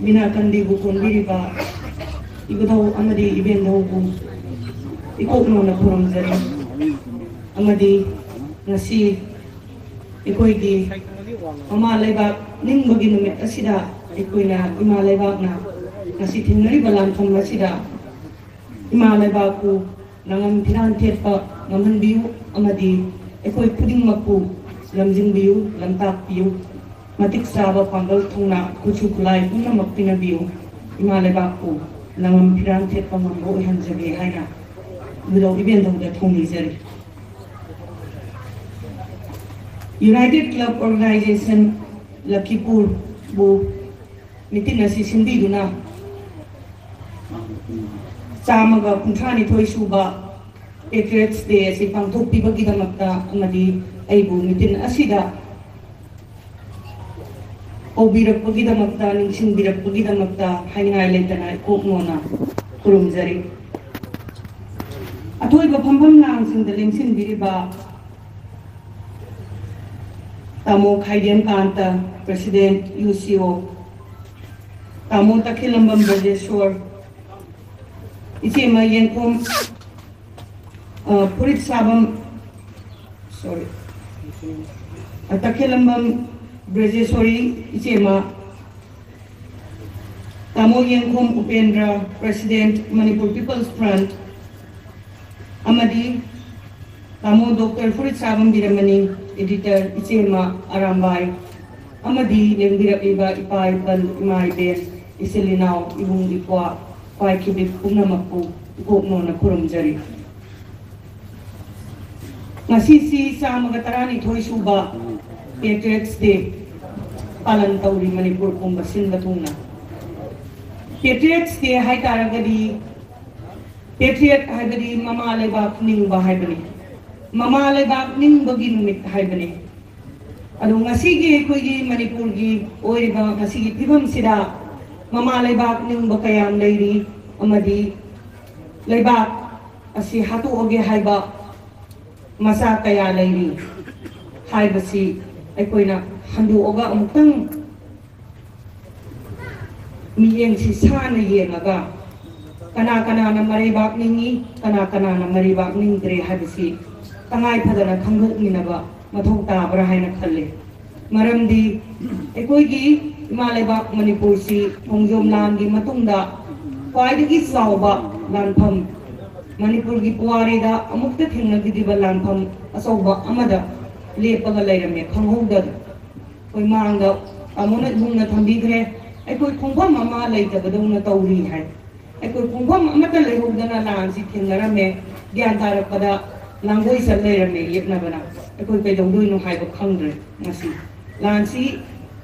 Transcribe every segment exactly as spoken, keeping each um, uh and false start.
ꯃꯤꯅꯥꯀꯟꯗꯤꯕꯨ ꯀꯣꯟꯕꯤꯔꯤꯕ ꯏꯕꯨꯙꯧ ꯑꯃꯗꯤ ꯏꯕꯦꯟꯙꯧꯕꯨ ꯏꯀꯣꯛ ꯅꯧꯅ ꯈꯨꯔꯨꯝꯖꯔꯤ꯫ ꯑꯃꯗꯤ ꯉꯁꯤ ꯑꯩꯈꯣꯏꯒꯤ ꯃꯃꯥ ꯂꯩꯕꯥꯛ ꯅꯤꯡꯕꯒꯤ ꯅꯨꯃꯤꯠ ꯑꯁꯤꯗ ꯑꯩꯈꯣꯏꯅ ꯏꯃꯥ ꯂꯩꯕꯥꯛꯅ ꯉꯁꯤ ꯊꯦꯡꯅꯔꯤꯕ ꯂꯥꯟꯐꯝ ꯑꯁꯤꯗ ꯏꯃꯥ ꯂꯩꯕꯥꯛꯄꯨ ꯂꯪꯉꯝ ꯐꯤꯔꯥꯟ ꯊꯦꯠꯄ ꯉꯝꯍꯟꯕꯤꯌꯨ ꯑꯃꯗꯤ ꯑꯩꯈꯣꯏ ꯈꯨꯗꯤꯡꯃꯛꯄꯨ ꯂꯝꯖꯤꯡꯕꯤꯌꯨ, ꯂꯝꯇꯥꯛꯄꯤꯌꯨ꯫ ꯃꯇꯤꯛ ꯆꯥꯕ ꯄꯥꯡꯒꯜ ꯊꯧꯅꯥ, ꯈꯨꯠꯁꯨ ꯈꯨꯠꯂꯥꯏ ꯄꯨꯝꯅꯃꯛ ꯄꯤꯅꯕꯤꯌꯨ꯫ ꯏꯃꯥ ꯂꯩꯕꯥꯛꯄꯨ ꯂꯪꯉꯝ ꯐꯤꯔꯥꯟ ꯊꯦꯠꯄ ꯉꯝꯕ ꯑꯣꯏꯍꯟꯖꯒꯦ ꯍꯥꯏꯅ ꯏꯕꯨꯙꯧ ꯏꯕꯦꯟꯙꯧꯗ ꯊꯧꯅꯤꯖꯔꯤ꯫ United Club Organization ꯂꯈꯤꯄꯨꯔꯕꯨ ꯃꯤꯇꯤꯟ ꯑꯁꯤ ꯁꯤꯟꯕꯤꯗꯨꯅ ꯆꯥꯝꯃꯒ ꯀꯨꯟꯊ꯭ꯔꯥꯅꯤꯊꯣꯏ ꯁꯨꯕ Patriots Day ꯑꯁꯤ ꯄꯥꯡꯊꯣꯛꯄꯤꯕꯒꯤꯗꯃꯛꯇ ꯑꯃꯗꯤ ꯑꯩꯕꯨ ꯃꯤꯇꯤꯟ ꯑꯁꯤꯗ ꯀꯧꯕꯤꯔꯛꯄꯒꯤꯗꯃꯛꯇ, ꯅꯤꯡꯁꯤꯡꯕꯤꯔꯛꯄꯒꯤꯗꯃꯛꯇ ꯍꯥꯏꯅꯤꯡꯉꯥꯏ ꯂꯩꯇꯅ ꯏꯀꯣꯛ ꯅꯣꯟꯅ ꯈꯨꯔꯨꯝꯖꯔꯤ꯫ ꯑꯊꯣꯏꯕ ꯐꯝꯐꯝ ꯂꯥꯡꯁꯤꯡꯗ ꯂꯦꯡꯁꯤꯟꯕꯤꯔꯤꯕ ꯇꯥꯃꯣ ꯈꯥꯏꯗꯦꯝ ꯀꯥꯟꯇ, President, U C O, ꯇꯥꯃꯣ ꯇꯈꯦꯂꯝꯕꯝ ꯕ꯭ꯔꯖꯦꯁꯣꯔ, ꯏꯆꯦꯃ ꯌꯦꯡꯈꯣꯝ, ꯑ, ꯐꯨꯔꯤꯠ ꯁꯥꯕꯝ, sorry, ꯑ, ꯇꯈꯦꯂꯝꯕꯝ ꯕ꯭ꯔꯖꯦꯁꯣꯔꯤ, ꯏꯆꯦꯃ ꯇꯥꯃꯣ ꯌꯦꯡꯈꯣꯝ Upendra, President, Manipur People's Front, ꯑꯃꯗꯤ ꯇꯥꯃꯣ ꯗꯣꯛꯇꯔ ꯐꯨꯔꯤꯠ ꯁꯥꯕꯝ ꯕꯤꯔꯃꯅꯤ, Editor, ꯏꯆꯦꯃ ꯑꯔꯥꯝꯕꯥꯏ, ꯑꯃꯗꯤ ꯂꯦꯡꯕꯤꯔꯛꯂꯤꯕ ꯏꯄꯥ ꯏꯄꯜ, ꯏꯃꯥ ꯏꯕꯦꯟ, ꯏꯆꯤꯜ ꯏꯅꯥꯎ, ꯏꯕꯨꯡ ꯏꯄ꯭ꯋꯥ, ꯄꯥꯏꯈꯤꯕꯤ ꯄꯨꯝꯅꯃꯛꯄꯨ ꯏꯀꯣꯛ ꯅꯣꯟꯅ ꯈꯨꯔꯨꯝꯖꯔꯤ꯫ ꯉꯁꯤꯁꯤ ꯆꯥꯝꯃꯒ ꯇꯔꯥꯅꯤꯊꯣꯏ ꯁꯨꯕ Patriots Day ꯄꯥꯂꯟ ꯇꯧꯔꯤ ꯃꯅꯤꯄꯨꯔ ꯄꯨꯝꯕ ꯁꯤꯟꯕ ꯊꯨꯡꯅ꯫ Patriots Day ꯍꯥꯏ ꯇꯥꯔꯒꯗꯤ, patriot ꯍꯥꯏꯕꯗꯤ ꯃꯃꯥ ꯂꯩꯕꯥꯛ ꯅꯤꯡꯕ ꯍꯥꯏꯕꯅꯤ꯫ ꯃꯃꯥ ꯂꯩꯕꯥꯛ ꯅꯤꯡꯕꯒꯤ ꯅꯨꯃꯤꯠ ꯍꯥꯏꯕꯅꯤ꯫ ꯑꯗꯣ ꯉꯁꯤꯒꯤ ꯑꯩꯈꯣꯏꯒꯤ ꯃꯅꯤꯄꯨꯔꯒꯤ ꯑꯣꯏꯔꯤꯕ ꯉꯁꯤꯒꯤ ꯐꯤꯕꯝꯁꯤꯗ ꯃꯃꯥ ꯂꯩꯕꯥꯛ ꯅꯤꯡꯕ ꯀꯌꯥꯝ ꯂꯩꯔꯤ ꯑꯃꯗꯤ ꯂꯩꯕꯥꯛ ꯑꯁꯤ ꯍꯥꯠꯇꯣꯛꯑꯒꯦ ꯍꯥꯏꯕ ꯃꯆꯥ ꯀꯌꯥ ꯂꯩꯔꯤ ꯍꯥꯏꯕꯁꯤ ꯑꯩꯈꯣꯏꯅ ꯍꯟꯗꯣꯛꯑꯒ ꯑꯃꯨꯛꯇꯪ ꯃꯤꯠꯌꯦꯡꯁꯤ ꯁꯥꯟꯅ ꯌꯦꯡꯉꯒ ꯀꯅꯥ ꯀꯅꯥꯅ ꯃꯔꯩꯕꯥꯛ ꯅꯤꯡꯉꯤ, ꯀꯅꯥ ꯀꯅꯥꯅ ꯃꯔꯩꯕꯥꯛ ꯅꯤꯡꯗ꯭ꯔꯦ ꯍꯥꯏꯕꯁꯤ ꯇꯉꯥꯏ ꯐꯗꯅ ꯈꯪꯗꯣꯛꯃꯤꯟꯅꯕ ꯃꯊꯧ ꯇꯥꯕ꯭ꯔꯥ ꯍꯥꯏꯅ ꯈꯜꯂꯤ꯫ ꯃꯔꯝꯗꯤ ꯑꯩꯈꯣꯏꯒꯤ ꯏꯃꯥ ꯂꯩꯕꯥꯛ ꯃꯅꯤꯄꯨꯔꯁꯤ ꯈꯣꯡꯖꯣꯝ ꯂꯥꯟꯒꯤ ꯃꯇꯨꯡꯗ ꯈ꯭ꯋꯥꯏꯗꯒꯤ ꯆꯥꯎꯕ ꯂꯥꯟꯐꯝ, ꯃꯅꯤꯄꯨꯔꯒꯤ ꯄꯨꯋꯥꯔꯤꯗ ꯑꯃꯨꯛꯇ ꯊꯦꯡꯅꯈꯤꯗ꯭ꯔꯤꯕ ꯂꯥꯟꯐꯝ ꯑꯆꯧꯕ ꯑꯃꯗ ꯂꯦꯞꯄꯒ ꯂꯩꯔꯝꯃꯦ ꯈꯪꯍꯧꯗꯅ꯫ ꯑꯩꯈꯣꯏ ꯃꯥꯡꯗ ꯇꯥꯃꯣꯅ ꯏꯕꯨꯡꯅ ꯊꯝꯕꯤꯈ꯭ꯔꯦ꯫ ꯑꯩꯈꯣꯏ ꯈꯣꯡꯐꯝ ꯑꯃ ꯂꯩꯇꯕꯗꯧꯅ ꯇꯧꯔꯤ ꯍꯥꯏ꯫ ꯑꯩꯈꯣꯏ ꯈꯣꯡꯐꯝ ꯑꯃꯠꯇ ꯂꯩꯍꯧꯗꯅ ꯂꯥꯟꯁꯤ ꯊꯦꯡꯅꯔꯝꯃꯦ꯫ ꯒ꯭ꯌꯥꯟ ꯇꯥꯔꯛꯄꯗ ꯂꯥꯡꯒꯣꯏ ꯆꯠ ꯂꯩꯔꯝꯃꯦ ꯌꯦꯛꯅꯕꯅ꯫ ꯑꯩꯈꯣꯏ ꯀꯩꯗꯧꯗꯣꯏꯅꯣ ꯍꯥꯏꯕ ꯈꯪꯗ꯭ꯔꯦ꯫ ꯉꯁꯤ ꯂꯥꯟꯁꯤ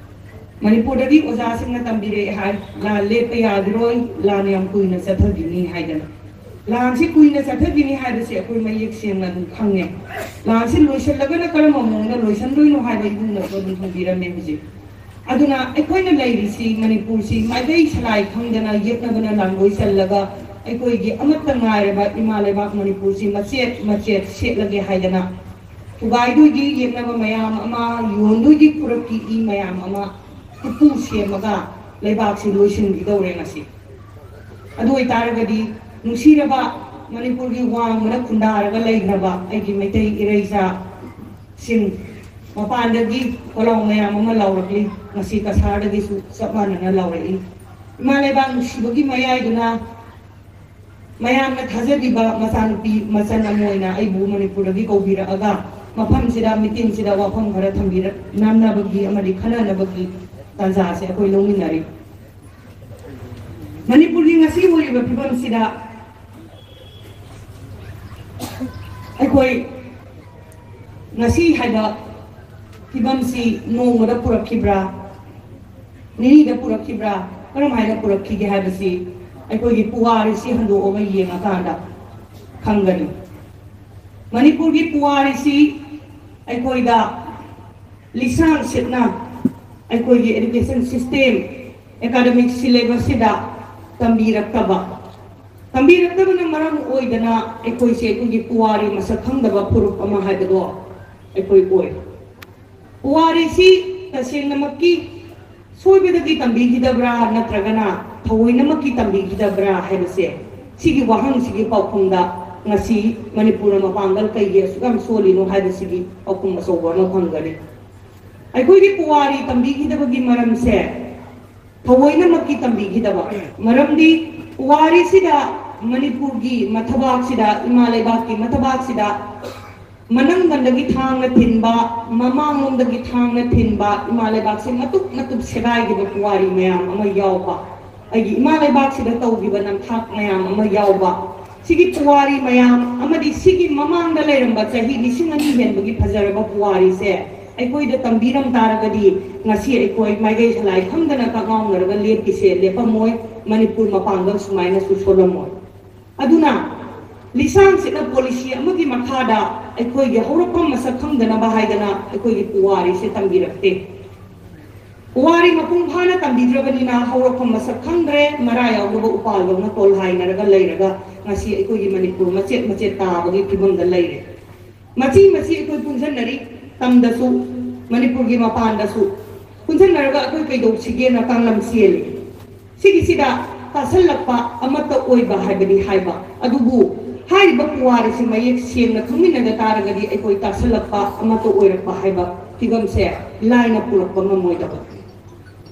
ꯃꯅꯤꯄꯨꯔꯗꯒꯤ ꯑꯣꯖꯥꯁꯤꯡꯅ ꯇꯝꯕꯤꯔꯛꯑꯦ ꯍꯥꯏ, ꯂꯥꯟ ꯂꯦꯞꯄ ꯌꯥꯈꯤꯔꯣꯏ, ꯂꯥꯟ ꯌꯥꯝ ꯀꯨꯏꯅ ꯆꯠꯊꯈꯤꯅꯤ ꯍꯥꯏꯗꯅ꯫ ꯂꯥꯟꯁꯤ ꯀꯨꯏꯅ ꯆꯠꯊꯈꯤꯅꯤ ꯍꯥꯏꯕꯁꯤ ꯑꯩꯈꯣꯏ ꯃꯌꯦꯛ ꯁꯦꯡꯅ ꯑꯗꯨꯝ ꯈꯪꯉꯦ꯫ ꯂꯥꯟꯁꯤ ꯂꯣꯏꯁꯤꯜꯂꯒꯅ ꯀꯔꯝꯕ ꯃꯑꯣꯡꯗ ꯂꯣꯏꯁꯤꯟꯗꯣꯏꯅꯣ ꯍꯥꯏꯕ ꯏꯕꯨꯡꯅꯁꯨ ꯑꯗꯨꯝ ꯍꯪꯕꯤꯔꯝꯃꯦ ꯍꯧꯖꯤꯛ꯫ ꯑꯗꯨꯅ ꯑꯩꯈꯣꯏꯅ ꯂꯩꯔꯤꯁꯤ ꯃꯅꯤꯄꯨꯔꯁꯤ ꯃꯥꯏꯀꯩ ꯁꯂꯥꯏ ꯈꯪꯗꯅ ꯌꯦꯛꯅꯕꯅ ꯂꯥꯡꯒꯣꯏ ꯆꯜꯂꯒ ꯑꯩꯈꯣꯏꯒꯤ ꯑꯃꯠꯇ ꯉꯥꯏꯔꯕ ꯏꯃꯥ ꯂꯩꯕꯥꯛ ꯃꯅꯤꯄꯨꯔꯁꯤ ꯃꯆꯦꯠ ꯃꯆꯦꯠ ꯁꯦꯠꯂꯒꯦ ꯍꯥꯏꯗꯅ ꯊꯨꯒꯥꯏꯗꯣꯏꯒꯤ ꯌꯦꯛꯅꯕ ꯃꯌꯥꯝ ꯑꯃ, ꯌꯣꯟꯗꯣꯏꯒꯤ ꯈꯨꯔꯛꯀꯤ ꯏ ꯃꯌꯥꯝ ꯑꯃ ꯈꯨꯠꯄꯨ ꯁꯦꯝꯃꯒ ꯂꯩꯕꯥꯛꯁꯤ ꯂꯣꯏꯁꯤꯟꯈꯤꯗꯧꯔꯦ ꯉꯁꯤ꯫ ꯑꯗꯨ ꯑꯣꯏꯇꯥꯔꯒꯗꯤ ꯅꯨꯡꯁꯤꯔꯕ ꯃꯅꯤꯄꯨꯔꯒꯤ ꯋꯥꯡꯃꯗ ꯈꯨꯟꯗꯥꯔꯒ ꯂꯩꯈ꯭ꯔꯕ ꯑꯩꯒꯤ ꯃꯩꯇꯩ ꯏꯔꯩꯆꯥꯁꯤꯡ, ꯃꯄꯥꯟꯗꯒꯤ ꯈꯣꯜꯂꯥꯎ ꯃꯌꯥꯝ ꯑꯃ ꯂꯥꯎꯔꯛꯂꯤ꯫ ꯉꯁꯤ ꯀꯁꯥꯔꯗꯒꯤꯁꯨ ꯆꯞ ꯃꯥꯟꯅꯅ ꯂꯥꯎꯔꯛꯏ꯫ ꯏꯃꯥ ꯂꯩꯕꯥꯛ ꯅꯨꯡꯁꯤꯕꯒꯤ ꯃꯌꯥꯏꯗꯨꯅ ꯃꯌꯥꯝꯅ ꯊꯥꯖꯕꯤꯕ ꯃꯆꯥꯅꯨꯄꯤ ꯃꯆꯟ ꯑꯃ ꯑꯣꯏꯅ ꯑꯩꯕꯨ ꯃꯅꯤꯄꯨꯔꯗꯒꯤ ꯀꯧꯕꯤꯔꯛꯑꯒ ꯃꯐꯝꯁꯤꯗ, ꯃꯤꯇꯤꯟꯁꯤꯗ ꯋꯥꯐꯝ ꯈꯔ ꯊꯝꯕꯤꯔꯛꯅꯅꯕꯒꯤ ꯑꯃꯗꯤ ꯈꯟꯅꯅꯕꯒꯤ ꯇꯥꯟꯖꯥꯁꯦ ꯑꯩꯈꯣꯏ ꯂꯧꯃꯤꯟꯅꯔꯤ꯫ ꯃꯅꯤꯄꯨꯔꯒꯤ ꯉꯁꯤ ꯑꯣꯏꯔꯤꯕ ꯐꯤꯕꯝꯁꯤꯗ ꯑꯩꯈꯣꯏ ꯉꯁꯤ ꯍꯥꯏꯕ ꯐꯤꯕꯝꯁꯤ ꯅꯣꯡꯃꯗ ꯄꯨꯔꯛꯈꯤꯕ꯭ꯔꯥ, ꯅꯤꯅꯤꯗ ꯄꯨꯔꯛꯈꯤꯕ꯭ꯔꯥ, ꯀꯔꯝ ꯍꯥꯏꯅ ꯄꯨꯔꯛꯈꯤꯒꯦ ꯍꯥꯏꯕꯁꯤ ꯑꯩꯈꯣꯏꯒꯤ ꯄꯨꯋꯥꯔꯤꯁꯤ ꯍꯟꯗꯣꯛꯑꯒ ꯌꯦꯡꯉꯀꯥꯟꯗ ꯈꯪꯒꯅꯤ꯫ ꯃꯅꯤꯄꯨꯔꯒꯤ ꯄꯨꯋꯥꯔꯤꯁꯤ ꯑꯩꯈꯣꯏꯗ ꯂꯤꯁꯥꯡ ꯁꯤꯠꯅ ꯑꯩꯈꯣꯏꯒꯤ education system, academic syllabus ꯁꯤꯗ ꯇꯝꯕꯤꯔꯛꯇꯕ, ꯇꯝꯕꯤꯔꯛꯇꯕꯅ ꯃꯔꯝ ꯑꯣꯏꯗꯅ ꯑꯩꯈꯣꯏꯁꯦ ꯑꯩꯈꯣꯏꯒꯤ ꯄꯨꯋꯥꯔꯤ ꯃꯁꯛ ꯈꯪꯗꯕ ꯐꯨꯔꯨꯞ ꯑꯃ ꯍꯥꯏꯕꯗꯣ ꯑꯩꯈꯣꯏ ꯑꯣꯏ꯫ ꯄꯨꯋꯥꯔꯤꯁꯤ ꯇꯁꯦꯡꯅꯃꯛꯀꯤ ꯁꯣꯏꯕꯗꯒꯤ ꯇꯝꯕꯤꯈꯤꯗꯕ꯭ꯔꯥ ꯅꯠꯇ꯭ꯔꯒꯅ ꯊꯑꯣꯏꯅꯃꯛꯀꯤ ꯇꯝꯕꯤꯈꯤꯗꯕ꯭ꯔꯥ ꯍꯥꯏꯕꯁꯦ, ꯁꯤꯒꯤ ꯋꯥꯍꯪꯁꯤꯒꯤ ꯄꯥꯎꯈꯨꯝꯗ ꯉꯁꯤ ꯃꯅꯤꯄꯨꯔꯅ ꯃꯄꯥꯡꯒꯜ ꯀꯩꯒꯤ ꯑꯁꯨꯛ ꯌꯥꯝ ꯁꯣꯜꯂꯤꯅꯣ ꯍꯥꯏꯕꯁꯤꯒꯤ ꯄꯥꯎꯈꯨꯝ ꯑꯆꯧꯕ ꯑꯃ ꯐꯪꯒꯅꯤ꯫ ꯑꯩꯈꯣꯏꯒꯤ ꯄꯨꯋꯥꯔꯤ ꯇꯝꯕꯤꯈꯤꯗꯕꯒꯤ ꯃꯔꯝꯁꯦ ꯊꯑꯣꯏꯅꯃꯛꯀꯤ ꯇꯝꯕꯤꯈꯤꯗꯕ꯫ ꯃꯔꯝꯗꯤ ꯄꯨꯋꯥꯔꯤꯁꯤꯗ, ꯃꯅꯤꯄꯨꯔꯒꯤ ꯃꯊꯕꯥꯛꯁꯤꯗ, ꯏꯃꯥ ꯂꯩꯕꯥꯛꯀꯤ ꯃꯊꯕꯥꯛꯁꯤꯗ ꯃꯅꯪꯒꯟꯗꯒꯤ ꯊꯥꯡꯅ ꯊꯤꯟꯕ, ꯃꯃꯥꯡꯂꯣꯝꯗꯒꯤ ꯊꯥꯡꯅ ꯊꯤꯟꯕ, ꯏꯃꯥ ꯂꯩꯕꯥꯛꯁꯦ ꯃꯇꯨꯞ ꯃꯇꯨꯞ ꯁꯦꯒꯥꯏꯈꯤꯕ ꯄꯨꯋꯥꯔꯤ ꯃꯌꯥꯝ ꯑꯃ ꯌꯥꯎꯕ, ꯑꯩꯒꯤ ꯏꯃꯥ ꯂꯩꯕꯥꯛꯁꯤꯗ ꯇꯧꯈꯤꯕ ꯅꯝꯊꯥꯛ ꯃꯌꯥꯝ ꯑꯃ ꯌꯥꯎꯕ, ꯁꯤꯒꯤ ꯄꯨꯋꯥꯔꯤ ꯃꯌꯥꯝ ꯑꯃꯗꯤ ꯁꯤꯒꯤ ꯃꯃꯥꯡꯗ ꯂꯩꯔꯝꯕ ꯆꯍꯤ ꯂꯤꯁꯤꯡ ꯑꯅꯤ ꯍꯦꯟꯕꯒꯤ ꯐꯖꯔꯕ ꯄꯨꯋꯥꯔꯤꯁꯦ ꯑꯩꯈꯣꯏꯗ ꯇꯝꯕꯤꯔꯝ ꯇꯥꯔꯒꯗꯤ ꯉꯁꯤ ꯑꯩꯈꯣꯏ ꯃꯥꯏꯀꯩ ꯁꯂꯥꯏ ꯈꯪꯗꯅ ꯀꯛꯉꯥꯎꯅꯔꯒ ꯂꯦꯞꯄꯤꯁꯦ ꯂꯦꯞꯄꯝꯃꯣꯏ, ꯃꯅꯤꯄꯨꯔ ꯃꯄꯥꯡꯒꯜ ꯁꯨꯃꯥꯏꯅꯁꯨ ꯁꯣꯜꯂꯝꯃꯣꯏ꯫ ꯑꯗꯨꯅ ꯂꯤꯁꯥꯡ ꯁꯤꯠꯅ ꯄꯣꯂꯤꯁꯤ ꯑꯃꯒꯤ ꯃꯈꯥꯗ ꯑꯩꯈꯣꯏꯒꯤ ꯍꯧꯔꯛꯐꯝ ꯃꯁꯛ ꯈꯪꯗꯅꯕ ꯍꯥꯏꯗꯅ ꯑꯩꯈꯣꯏꯒꯤ ꯄꯨꯋꯥꯔꯤꯁꯦ ꯇꯝꯕꯤꯔꯛꯇꯦ꯫ ꯄꯨꯋꯥꯔꯤ ꯃꯄꯨꯡ ꯐꯥꯅ ꯇꯝꯕꯤꯗ꯭ꯔꯕꯅꯤꯅ ꯍꯧꯔꯛꯐꯝ ꯃꯁꯛ ꯈꯪꯗ꯭ꯔꯦ, ꯃꯔꯥ ꯌꯥꯎꯗꯕ ꯎꯄꯥꯜꯗꯧꯅ ꯇꯣꯜ ꯍꯥꯏꯅꯔꯒ ꯂꯩꯔꯒ ꯉꯁꯤ ꯑꯩꯈꯣꯏꯒꯤ ꯃꯅꯤꯄꯨꯔ ꯃꯆꯦꯠ ꯃꯆꯦꯠ ꯇꯥꯕꯒꯤ ꯐꯤꯕꯝꯗ ꯂꯩꯔꯦ꯫ ꯃꯆꯤ ꯃꯆꯤ ꯑꯩꯈꯣꯏ ꯄꯨꯟꯁꯤꯟꯅꯔꯤ, ꯇꯝꯗꯁꯨ, ꯃꯅꯤꯄꯨꯔꯒꯤ ꯃꯄꯥꯟꯗꯁꯨ ꯄꯨꯟꯁꯤꯟꯅꯔꯒ ꯑꯩꯈꯣꯏ ꯀꯩꯗꯧꯁꯤꯒꯦꯅ ꯀꯥꯡꯂꯝ ꯁꯤꯜꯂꯤ꯫ ꯁꯤꯒꯤꯁꯤꯗ ꯇꯥꯁꯜꯂꯛꯄ ꯑꯃꯠꯇ ꯑꯣꯏꯕ ꯍꯥꯏꯕꯗꯤ ꯍꯥꯏꯕ, ꯑꯗꯨꯕꯨ ꯍꯥꯏꯔꯤꯕ ꯄꯨꯋꯥꯔꯤꯁꯤ ꯃꯌꯦꯛ ꯁꯦꯡꯅ ꯈꯪꯃꯤꯟꯅꯗ ꯇꯥꯔꯒꯗꯤ ꯑꯩꯈꯣꯏ ꯇꯥꯁꯜꯂꯛꯄ ꯑꯃꯠꯇ ꯑꯣꯏꯔꯛꯄ ꯍꯥꯏꯕ ꯐꯤꯕꯝꯁꯦ ꯂꯥꯏꯅ ꯄꯨꯔꯛꯄ ꯉꯝꯃꯣꯏꯗꯕ꯫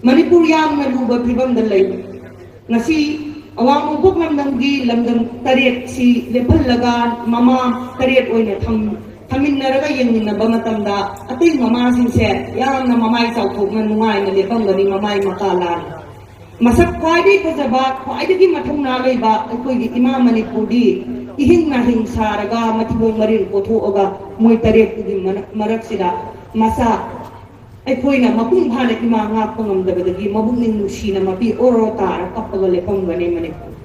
ꯃꯅꯤꯄꯨꯔ ꯌꯥꯝꯅ ꯂꯨꯕ ꯐꯤꯕꯝꯗ ꯂꯩ꯫ ꯉꯁꯤ ꯑꯋꯥꯡ ꯅꯣꯡꯄꯣꯛ ꯂꯝꯗꯝꯒꯤ ꯂꯝꯗꯝ ꯇꯔꯦꯠꯁꯤ ꯂꯦꯞꯍꯜꯂꯒ ꯃꯃꯥ ꯇꯔꯦꯠ ꯑꯣꯏꯅ ꯊꯝ-, ꯊꯝꯃꯤꯟꯅꯔꯒ ꯌꯦꯡꯃꯤꯟꯅꯕ ꯃꯇꯝꯗ ꯑꯇꯩ ꯃꯃꯥꯁꯤꯡꯁꯦ ꯌꯥꯝꯅ ꯃꯃꯥꯏ ꯆꯥꯎꯊꯣꯛꯅ ꯅꯨꯡꯉꯥꯏꯅ ꯂꯦꯞꯄꯝꯒꯅꯤ, ꯃꯃꯥꯏ ꯃꯀꯥ ꯂꯥꯅ꯫ ꯃꯁꯛ ꯈ꯭ꯋꯥꯏꯗꯒꯤ ꯐꯖꯕ, ꯈ꯭ꯋꯥꯏꯗꯒꯤ ꯃꯊꯧꯅꯥ ꯂꯩꯕ ꯑꯩꯈꯣꯏꯒꯤ ꯏꯃꯥ ꯃꯅꯤꯄꯨꯔꯗꯤ ꯏꯍꯤꯡ ꯅꯥꯍꯤꯡ ꯁꯥꯔꯒ ꯃꯊꯤꯕꯣꯡ ꯃꯔꯤꯜ ꯀꯣꯊꯣꯛꯑꯒ ꯃꯣꯏ ꯇꯔꯦꯠꯇꯨꯒꯤ ꯃꯔꯛ-, ꯃꯔꯛꯁꯤꯗ ꯃꯆꯥ ꯑꯩꯈꯣꯏꯅ ꯃꯄꯨꯡ ꯐꯥꯅ ꯏꯃꯥ ꯉꯥꯛꯄ ꯉꯝꯗꯕꯗꯒꯤ ꯃꯕꯨꯛꯅꯤꯡ ꯅꯨꯡꯁꯤꯅ ꯃꯄꯤ ꯑꯣꯔꯣ ꯇꯥꯔ ꯀꯞꯄꯒ ꯂꯦꯞꯄꯝꯒꯅꯤ ꯃꯅꯤꯄꯨꯔ꯫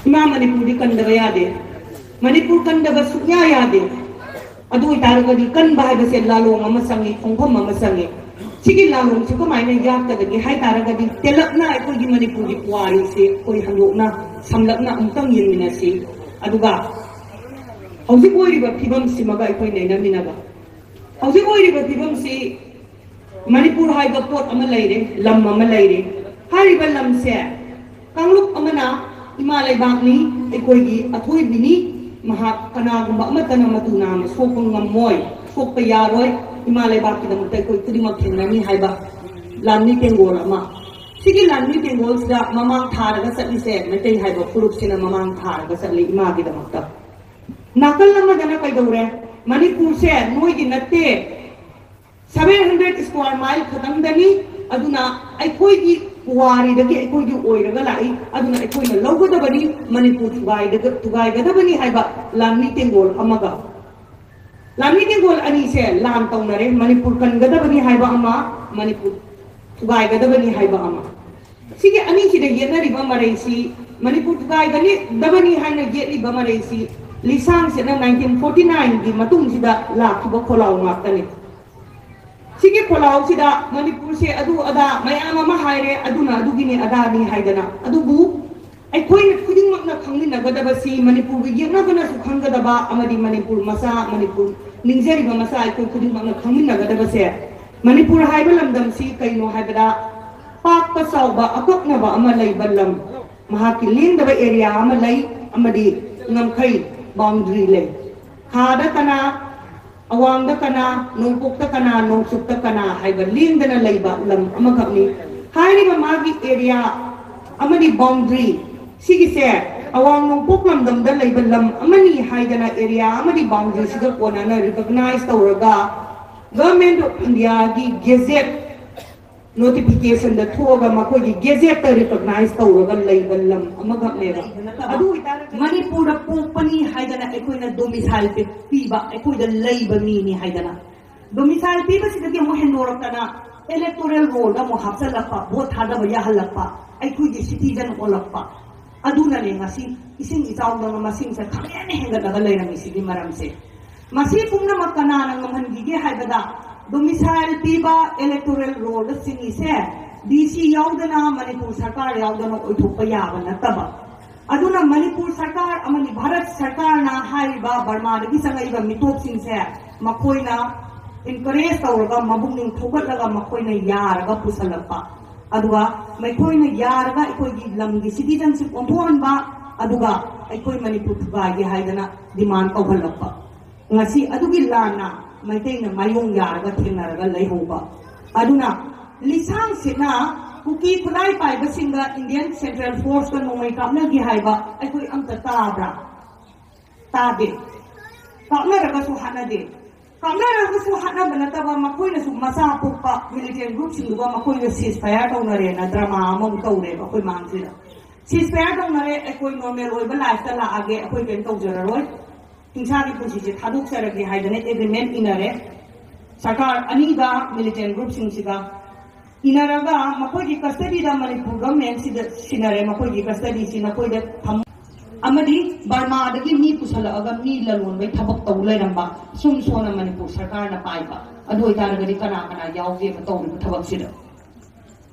ꯏꯃꯥ ꯃꯅꯤꯄꯨꯔꯗꯤ ꯀꯟꯗꯕ ꯌꯥꯗꯦ꯫ ꯃꯅꯤꯄꯨꯔ ꯀꯟꯗꯕ ꯁꯨꯛꯌꯥ ꯌꯥꯗꯦ꯫ ꯑꯗꯨ ꯑꯣꯏꯇꯥꯔꯒꯗꯤ ꯀꯟꯕ ꯍꯥꯏꯕꯁꯦ ꯂꯥꯂꯣꯡ ꯑꯃ ꯆꯪꯉꯤ, ꯈꯣꯡꯐꯝ ꯑꯃ ꯆꯪꯉꯤ꯫ ꯁꯤꯒꯤ ꯂꯥꯂꯣꯡꯁꯤ ꯀꯃꯥꯏꯅ ꯌꯥꯠꯀꯗꯒꯦ ꯍꯥꯏ ꯇꯥꯔꯒꯗꯤ ꯇꯦꯜꯂꯞꯅ ꯑꯩꯈꯣꯏꯒꯤ ꯃꯅꯤꯄꯨꯔꯒꯤ ꯄꯨꯋꯥꯔꯤꯁꯤ ꯑꯩꯈꯣꯏ ꯍꯟꯗꯣꯛꯅ ꯁꯝꯂꯞꯅ ꯑꯃꯨꯛꯇꯪ ꯌꯦꯡꯃꯤꯟꯅꯁꯤ꯫ ꯑꯗꯨꯒ ꯍꯧꯖꯤꯛ ꯑꯣꯏꯔꯤꯕ ꯐꯤꯕꯝꯁꯤꯃꯒ ꯑꯩꯈꯣꯏ ꯅꯩꯅꯃꯤꯟꯅꯕ꯫ ꯍꯧꯖꯤꯛ ꯑꯣꯏꯔꯤꯕ ꯐꯤꯕꯝꯁꯤ ꯃꯅꯤꯄꯨꯔ ꯍꯥꯏꯕ ꯄꯣꯠ ꯑꯃ ꯂꯩꯔꯦ, ꯂꯝ ꯑꯃ ꯂꯩꯔꯦ꯫ ꯍꯥꯏꯔꯤꯕ ꯂꯝꯁꯦ ꯀꯥꯡꯂꯨꯞ ꯑꯃꯅ ꯏꯃꯥ ꯂꯩꯕꯥꯛꯅꯤ, ꯑꯩꯈꯣꯏꯒꯤ ꯑꯊꯣꯏꯕꯤꯅꯤ, ꯃꯍꯥꯛ ꯀꯅꯥꯒꯨꯝꯕ ꯑꯃꯠꯇꯅ ꯃꯇꯨ ꯅꯥꯝꯃ ꯁꯣꯛꯄ ꯉꯝꯃꯣꯏ, ꯁꯣꯛꯄ ꯌꯥꯔꯣꯏ, ꯏꯃꯥ ꯂꯩꯕꯥꯛꯀꯤꯗꯃꯛꯇ ꯑꯩꯈꯣꯏ ꯈꯨꯗꯤꯡꯃꯛ ꯊꯦꯡꯅꯅꯤ ꯍꯥꯏꯕ ꯂꯥꯟꯃꯤ ꯇꯦꯡꯒꯣꯜ ꯑꯃ꯫ ꯁꯤꯒꯤ ꯂꯥꯟꯃꯤ ꯇꯦꯡꯒꯣꯜꯁꯤꯗ ꯃꯃꯥꯡ ꯊꯥꯔꯒ ꯆꯠꯂꯤꯁꯦ ꯃꯩꯇꯩ ꯍꯥꯏꯕ ꯐꯨꯔꯨꯞꯁꯤꯅ ꯃꯃꯥꯡ ꯊꯥꯔꯒ ꯆꯠꯂꯤ ꯏꯃꯥꯒꯤꯗꯃꯛꯇ꯫ ꯅꯥꯀꯜ ꯑꯃꯗꯅ ꯀꯩꯗꯧꯔꯦ? ꯃꯅꯤꯄꯨꯔꯁꯦ ꯅꯣꯏꯒꯤ ꯅꯠꯇꯦ, seven hundred square mile ꯈꯛꯇꯪꯗꯅꯤ꯫ ꯑꯗꯨꯅ ꯑꯩꯈꯣꯏꯒꯤ ꯄꯨꯋꯥꯔꯤꯗꯒꯤ ꯑꯩꯈꯣꯏꯒꯤ ꯑꯣꯏꯔꯒ ꯂꯥꯛꯏ꯫ ꯑꯗꯨꯅ ꯑꯩꯈꯣꯏꯅ ꯂꯧꯒꯗꯕꯅꯤ꯫ ꯃꯅꯤꯄꯨꯔ ꯊꯨꯒꯥꯏꯗꯒ-, ꯊꯨꯒꯥꯏꯒꯗꯕꯅꯤ ꯍꯥꯏꯕ ꯂꯥꯟꯃꯤ ꯇꯦꯡꯒꯣꯜ ꯑꯃꯒ꯫ ꯂꯥꯟꯃꯤ ꯇꯦꯡꯒꯣꯜ ꯑꯅꯤꯁꯦ ꯂꯥꯟ ꯇꯧꯅꯔꯦ꯫ ꯃꯅꯤꯄꯨꯔ ꯀꯟꯒꯗꯕꯅꯤ ꯍꯥꯏꯕ ꯑꯃ, ꯃꯅꯤꯄꯨꯔ ꯊꯨꯒꯥꯏꯒꯗꯕꯅꯤ ꯍꯥꯏꯕ ꯑꯃ꯫ ꯁꯤꯒꯤ ꯑꯅꯤꯁꯤꯗ ꯌꯦꯠꯅꯔꯤꯕ ꯃꯔꯩꯁꯤ, ꯃꯅꯤꯄꯨꯔ ꯊꯨꯒꯥꯏꯒꯅꯤꯗꯕꯅꯤ ꯍꯥꯏꯅ ꯌꯦꯠꯂꯤꯕ ꯃꯔꯩꯁꯤ, ꯂꯤꯁꯥꯡꯁꯤꯠꯅ nineteen forty nineꯒꯤ ꯃꯇꯨꯡꯁꯤꯗ ꯂꯥꯛꯈꯤꯕ ꯈꯣꯜꯂꯥꯎ ꯉꯥꯛꯇꯅꯤ꯫ ꯁꯤꯒꯤ ꯈꯣꯜꯂꯥꯎꯁꯤꯗ ꯃꯅꯤꯄꯨꯔꯁꯦ ꯑꯗꯨ ꯑꯗꯥ ꯃꯌꯥꯝ ꯑꯃ ꯍꯥꯏꯔꯦ, ꯑꯗꯨꯅ ꯑꯗꯨꯒꯤꯅꯤ ꯑꯗꯥꯅꯤ ꯍꯥꯏꯗꯅ꯫ ꯑꯗꯨꯕꯨ ꯑꯩꯈꯣꯏꯅ ꯈꯨꯗꯤꯡꯃꯛꯅ ꯈꯪꯃꯤꯟꯅꯒꯗꯕꯁꯤ, ꯃꯅꯤꯄꯨꯔꯒꯤ ꯌꯦꯛꯅꯕꯅꯁꯨ ꯈꯪꯒꯗꯕ ꯑꯃꯗꯤ ꯃꯅꯤꯄꯨꯔ ꯃꯆꯥ, ꯃꯅꯤꯄꯨꯔ ꯅꯤꯡꯖꯔꯤꯕ ꯃꯆꯥ ꯑꯩꯈꯣꯏ ꯈꯨꯗꯤꯡꯃꯛꯅ ꯈꯪꯃꯤꯟꯅꯒꯗꯕꯁꯦ, ꯃꯅꯤꯄꯨꯔ ꯍꯥꯏꯕ ꯂꯝꯗꯝꯁꯤ ꯀꯩꯅꯣ ꯍꯥꯏꯕꯗ, ꯄꯥꯛꯄ ꯆꯥꯎꯕ ꯑꯀꯛꯅꯕ ꯑꯃ ꯂꯩꯕ ꯂꯝ, ꯃꯍꯥꯛꯀꯤ ꯂꯦꯡꯗꯕ ꯑꯦꯔꯤꯌꯥ ꯑꯃ ꯂꯩ ꯑꯃꯗꯤ ꯉꯝꯈꯩ, ꯕꯥꯎꯟꯗꯔꯤ, ꯂꯩ꯫ ꯈꯥꯗ ꯀꯅꯥ, ꯑꯋꯥꯡꯗ ꯀꯅꯥ, ꯅꯣꯡꯄꯣꯛꯇ ꯀꯅꯥ, ꯅꯣꯡꯆꯨꯞꯇ ꯀꯅꯥ ꯍꯥꯏꯕ ꯂꯦꯡꯗꯅ ꯂꯩꯕ ꯂꯝ ꯑꯃꯈꯛꯅꯤ꯫ ꯍꯥꯏꯔꯤꯕ ꯃꯥꯒꯤ ꯑꯦꯔꯤꯌꯥ ꯑꯃꯗꯤ ꯕꯥꯎꯟꯗꯔꯤ ꯁꯤꯒꯤꯁꯦ ꯑꯋꯥꯡ ꯅꯣꯡꯄꯣꯛ ꯂꯝꯗꯝꯗ ꯂꯩꯕ ꯂꯝ ꯑꯃꯅꯤ ꯍꯥꯏꯗꯅ ꯑꯦꯔꯤꯌꯥ ꯑꯃꯗꯤ ꯕꯥꯎꯟꯗꯔꯤꯁꯤꯒ ꯀꯣꯟꯅꯅ ꯔꯤꯀꯣꯒꯅꯥꯏꯖ ꯇꯧꯔꯒ Government of Indiaꯒꯤ ꯒꯦꯖꯦꯠ ꯅꯣꯇꯤꯐꯤꯀꯦꯁꯟꯗ ꯊꯣꯛꯑꯒ ꯃꯈꯣꯏꯒꯤ ꯒꯦꯖꯦꯠꯇ ꯔꯤꯀꯣꯒꯅꯥꯏꯖ ꯇꯧꯔꯒ ꯂꯩꯕ ꯂꯝ ꯑꯃꯈꯛꯅꯦꯕ꯫ ꯑꯗꯨ ꯑꯣꯏꯇꯥꯔꯒꯗꯤ ꯃꯅꯤꯄꯨꯔꯗ ꯄꯣꯛꯄꯅꯤ ꯍꯥꯏꯗꯅ ꯑꯩꯈꯣꯏꯅ ꯗꯣꯃꯤꯁꯥꯏꯜ ꯄꯤꯕ, ꯑꯩꯈꯣꯏꯗ ꯂꯩꯕ ꯃꯤꯅꯤ ꯍꯥꯏꯗꯅ꯫ ꯗꯣꯃꯤꯁꯥꯏꯜ ꯄꯤꯕꯁꯤꯗꯒꯤ ꯑꯃꯨꯛ ꯍꯦꯟꯗꯣꯔꯛꯇꯅ ꯏꯂꯦꯛꯇꯣꯔꯦꯜ ꯔꯣꯜꯗ ꯑꯃꯨꯛ ꯍꯥꯞꯆꯜꯂꯛꯄ, ꯚꯣꯠ ꯊꯥꯗꯕ ꯌꯥꯍꯜꯂꯛꯄ, ꯑꯩꯈꯣꯏꯒꯤ ꯁꯤꯇꯤꯖꯟ ꯑꯣꯜꯂꯛꯄ꯫ ꯑꯗꯨꯅꯅꯦ ꯉꯁꯤ ꯏꯁꯤꯡ ꯏꯆꯥꯎꯗꯧꯅ ꯃꯁꯤꯡꯁꯦ ꯈꯪꯍꯦꯟ ꯍꯦꯟꯒꯠꯂꯒ ꯂꯩꯔꯝꯃꯤꯁꯤꯒꯤ ꯃꯔꯝꯁꯦ꯫ ꯃꯁꯤ ꯄꯨꯝꯅꯃꯛ ꯀꯅꯥꯅ ꯉꯝꯍꯟꯈꯤꯒꯦ ꯍꯥꯏꯕꯗ, ꯗꯣꯃꯤꯁꯥꯏꯜ ꯄꯤꯕ, ꯏꯂꯦꯛꯇꯣꯔꯦꯜ ꯔꯣꯜꯗ ꯆꯤꯡꯉꯤꯁꯦ ꯗꯤ ꯁꯤ ꯌꯥꯎꯗꯅ, ꯃꯅꯤꯄꯨꯔ ꯁꯔꯀꯥꯔ ꯌꯥꯎꯗꯅ ꯑꯣꯏꯊꯣꯛꯄ ꯌꯥꯕ ꯅꯠꯇꯕ꯫ ꯑꯗꯨꯅ ꯃꯅꯤꯄꯨꯔ ꯁꯔꯀꯥꯔ ꯑꯃꯗꯤ ꯚꯥꯔꯠ ꯁꯔꯀꯥꯔꯅ ꯍꯥꯏꯔꯤꯕ ꯕꯔꯃꯥꯗꯒꯤ ꯆꯪꯉꯛꯏꯕ ꯃꯤꯇꯣꯞꯁꯤꯡꯁꯦ ꯃꯈꯣꯏꯅ Encourage ꯇꯧꯔꯒ, ꯃꯕꯨꯛꯅꯤꯡ ꯊꯧꯒꯠꯂꯒ ꯃꯈꯣꯏꯅ ꯌꯥꯔꯒ ꯄꯨꯁꯜꯂꯛꯄ, ꯑꯗꯨꯒ ꯃꯈꯣꯏꯅ ꯌꯥꯔꯒ ꯑꯩꯈꯣꯏꯒꯤ ꯂꯝꯒꯤ citizenship ꯑꯣꯟꯊꯣꯛꯍꯟꯕ, ꯑꯗꯨꯒ ꯑꯩꯈꯣꯏ ꯃꯅꯤꯄꯨꯔ ꯊꯨꯒꯥꯏꯒꯦ ꯍꯥꯏꯗꯅ demand ꯇꯧꯍꯜꯂꯛꯄ꯫ ꯉꯁꯤ ꯑꯗꯨꯒꯤ ꯂꯥꯟꯅ ꯃꯩꯇꯩꯅ ꯃꯥꯌꯣꯡ ꯌꯥꯔꯒ ꯊꯦꯡꯅꯔꯒ ꯂꯩꯍꯧꯕ꯫ ꯑꯗꯨꯅ ꯂꯤꯁꯥꯡꯁꯤꯠꯅ ꯀꯨꯀꯤ ꯈꯨꯠꯂꯥꯏ ꯄꯥꯏꯕꯁꯤꯡꯒ Indian Central Force ꯀ ꯅꯣꯡꯃꯩ ꯀꯥꯞꯅꯈꯤ ꯍꯥꯏꯕ ꯑꯩꯈꯣꯏ ꯑꯝꯇ ꯇꯥꯕ꯭ꯔꯥ? ꯇꯥꯗꯦ꯫ ꯀꯥꯞꯅꯔꯒꯁꯨ ꯍꯥꯠꯅꯗꯦ꯫ ꯀꯥꯞꯅꯔꯒꯁꯨ ꯍꯥꯠꯅꯕ ꯅꯠꯇꯕ, ꯃꯈꯣꯏꯅꯁꯨ ꯃꯆꯥ ꯄꯣꯛꯄ militant group ꯁꯤꯡꯗꯨꯒ ꯃꯈꯣꯏꯒ ceasefire ꯇꯧꯅꯔꯦꯅ drama ꯑꯃꯃꯨꯛ ꯇꯧꯔꯦꯕ ꯑꯩꯈꯣꯏ ꯃꯥꯡꯁꯤꯗ꯫ Ceasefire ꯇꯧꯅꯔꯦ, ꯑꯩꯈꯣꯏ normal ꯑꯣꯏꯕ life ꯇ ꯂꯥꯛꯑꯒꯦ, ꯑꯩꯈꯣꯏ ꯀꯔꯤꯝ ꯇꯧꯖꯔꯔꯣꯏ, ꯍꯤꯡꯁꯥꯒꯤ ꯄꯨꯟꯁꯤꯁꯦ ꯊꯥꯗꯣꯛꯆꯔꯒꯦ ꯍꯥꯏꯗꯅ agreement ꯏꯅꯔꯦ ꯁꯔꯀꯥꯔ ꯑꯅꯤꯒ militant group ꯁꯤꯡꯁꯤꯒ꯫ ꯏꯅꯔꯒ ꯃꯈꯣꯏꯒꯤ custody ꯗ ꯃꯅꯤꯄꯨꯔ government ꯁꯤꯗ ꯁꯤꯟꯅꯔꯦ, ꯃꯈꯣꯏꯒꯤ custody ꯁꯤ ꯅꯈꯣꯏꯗ ꯊꯝ-, ꯑꯃꯗꯤ ꯕꯔꯃꯥꯗꯒꯤ ꯃꯤ ꯄꯨꯁꯜꯂꯛꯑꯒ ꯃꯤ ꯂꯂꯣꯟꯕꯩ ꯊꯕꯛ ꯇꯧ ꯂꯩꯔꯝꯕ, ꯁꯨꯝ ꯁꯣꯟꯅ ꯃꯅꯤꯄꯨꯔ ꯁꯔꯀꯥꯔꯅ ꯄꯥꯏꯕ, ꯑꯗꯨ ꯑꯣꯏꯇꯥꯔꯒꯗꯤ ꯀꯅꯥ ꯀꯅꯥ ꯌꯥꯎꯒꯦꯕ ꯇꯧꯔꯤꯕ ꯊꯕꯛꯁꯤꯗ?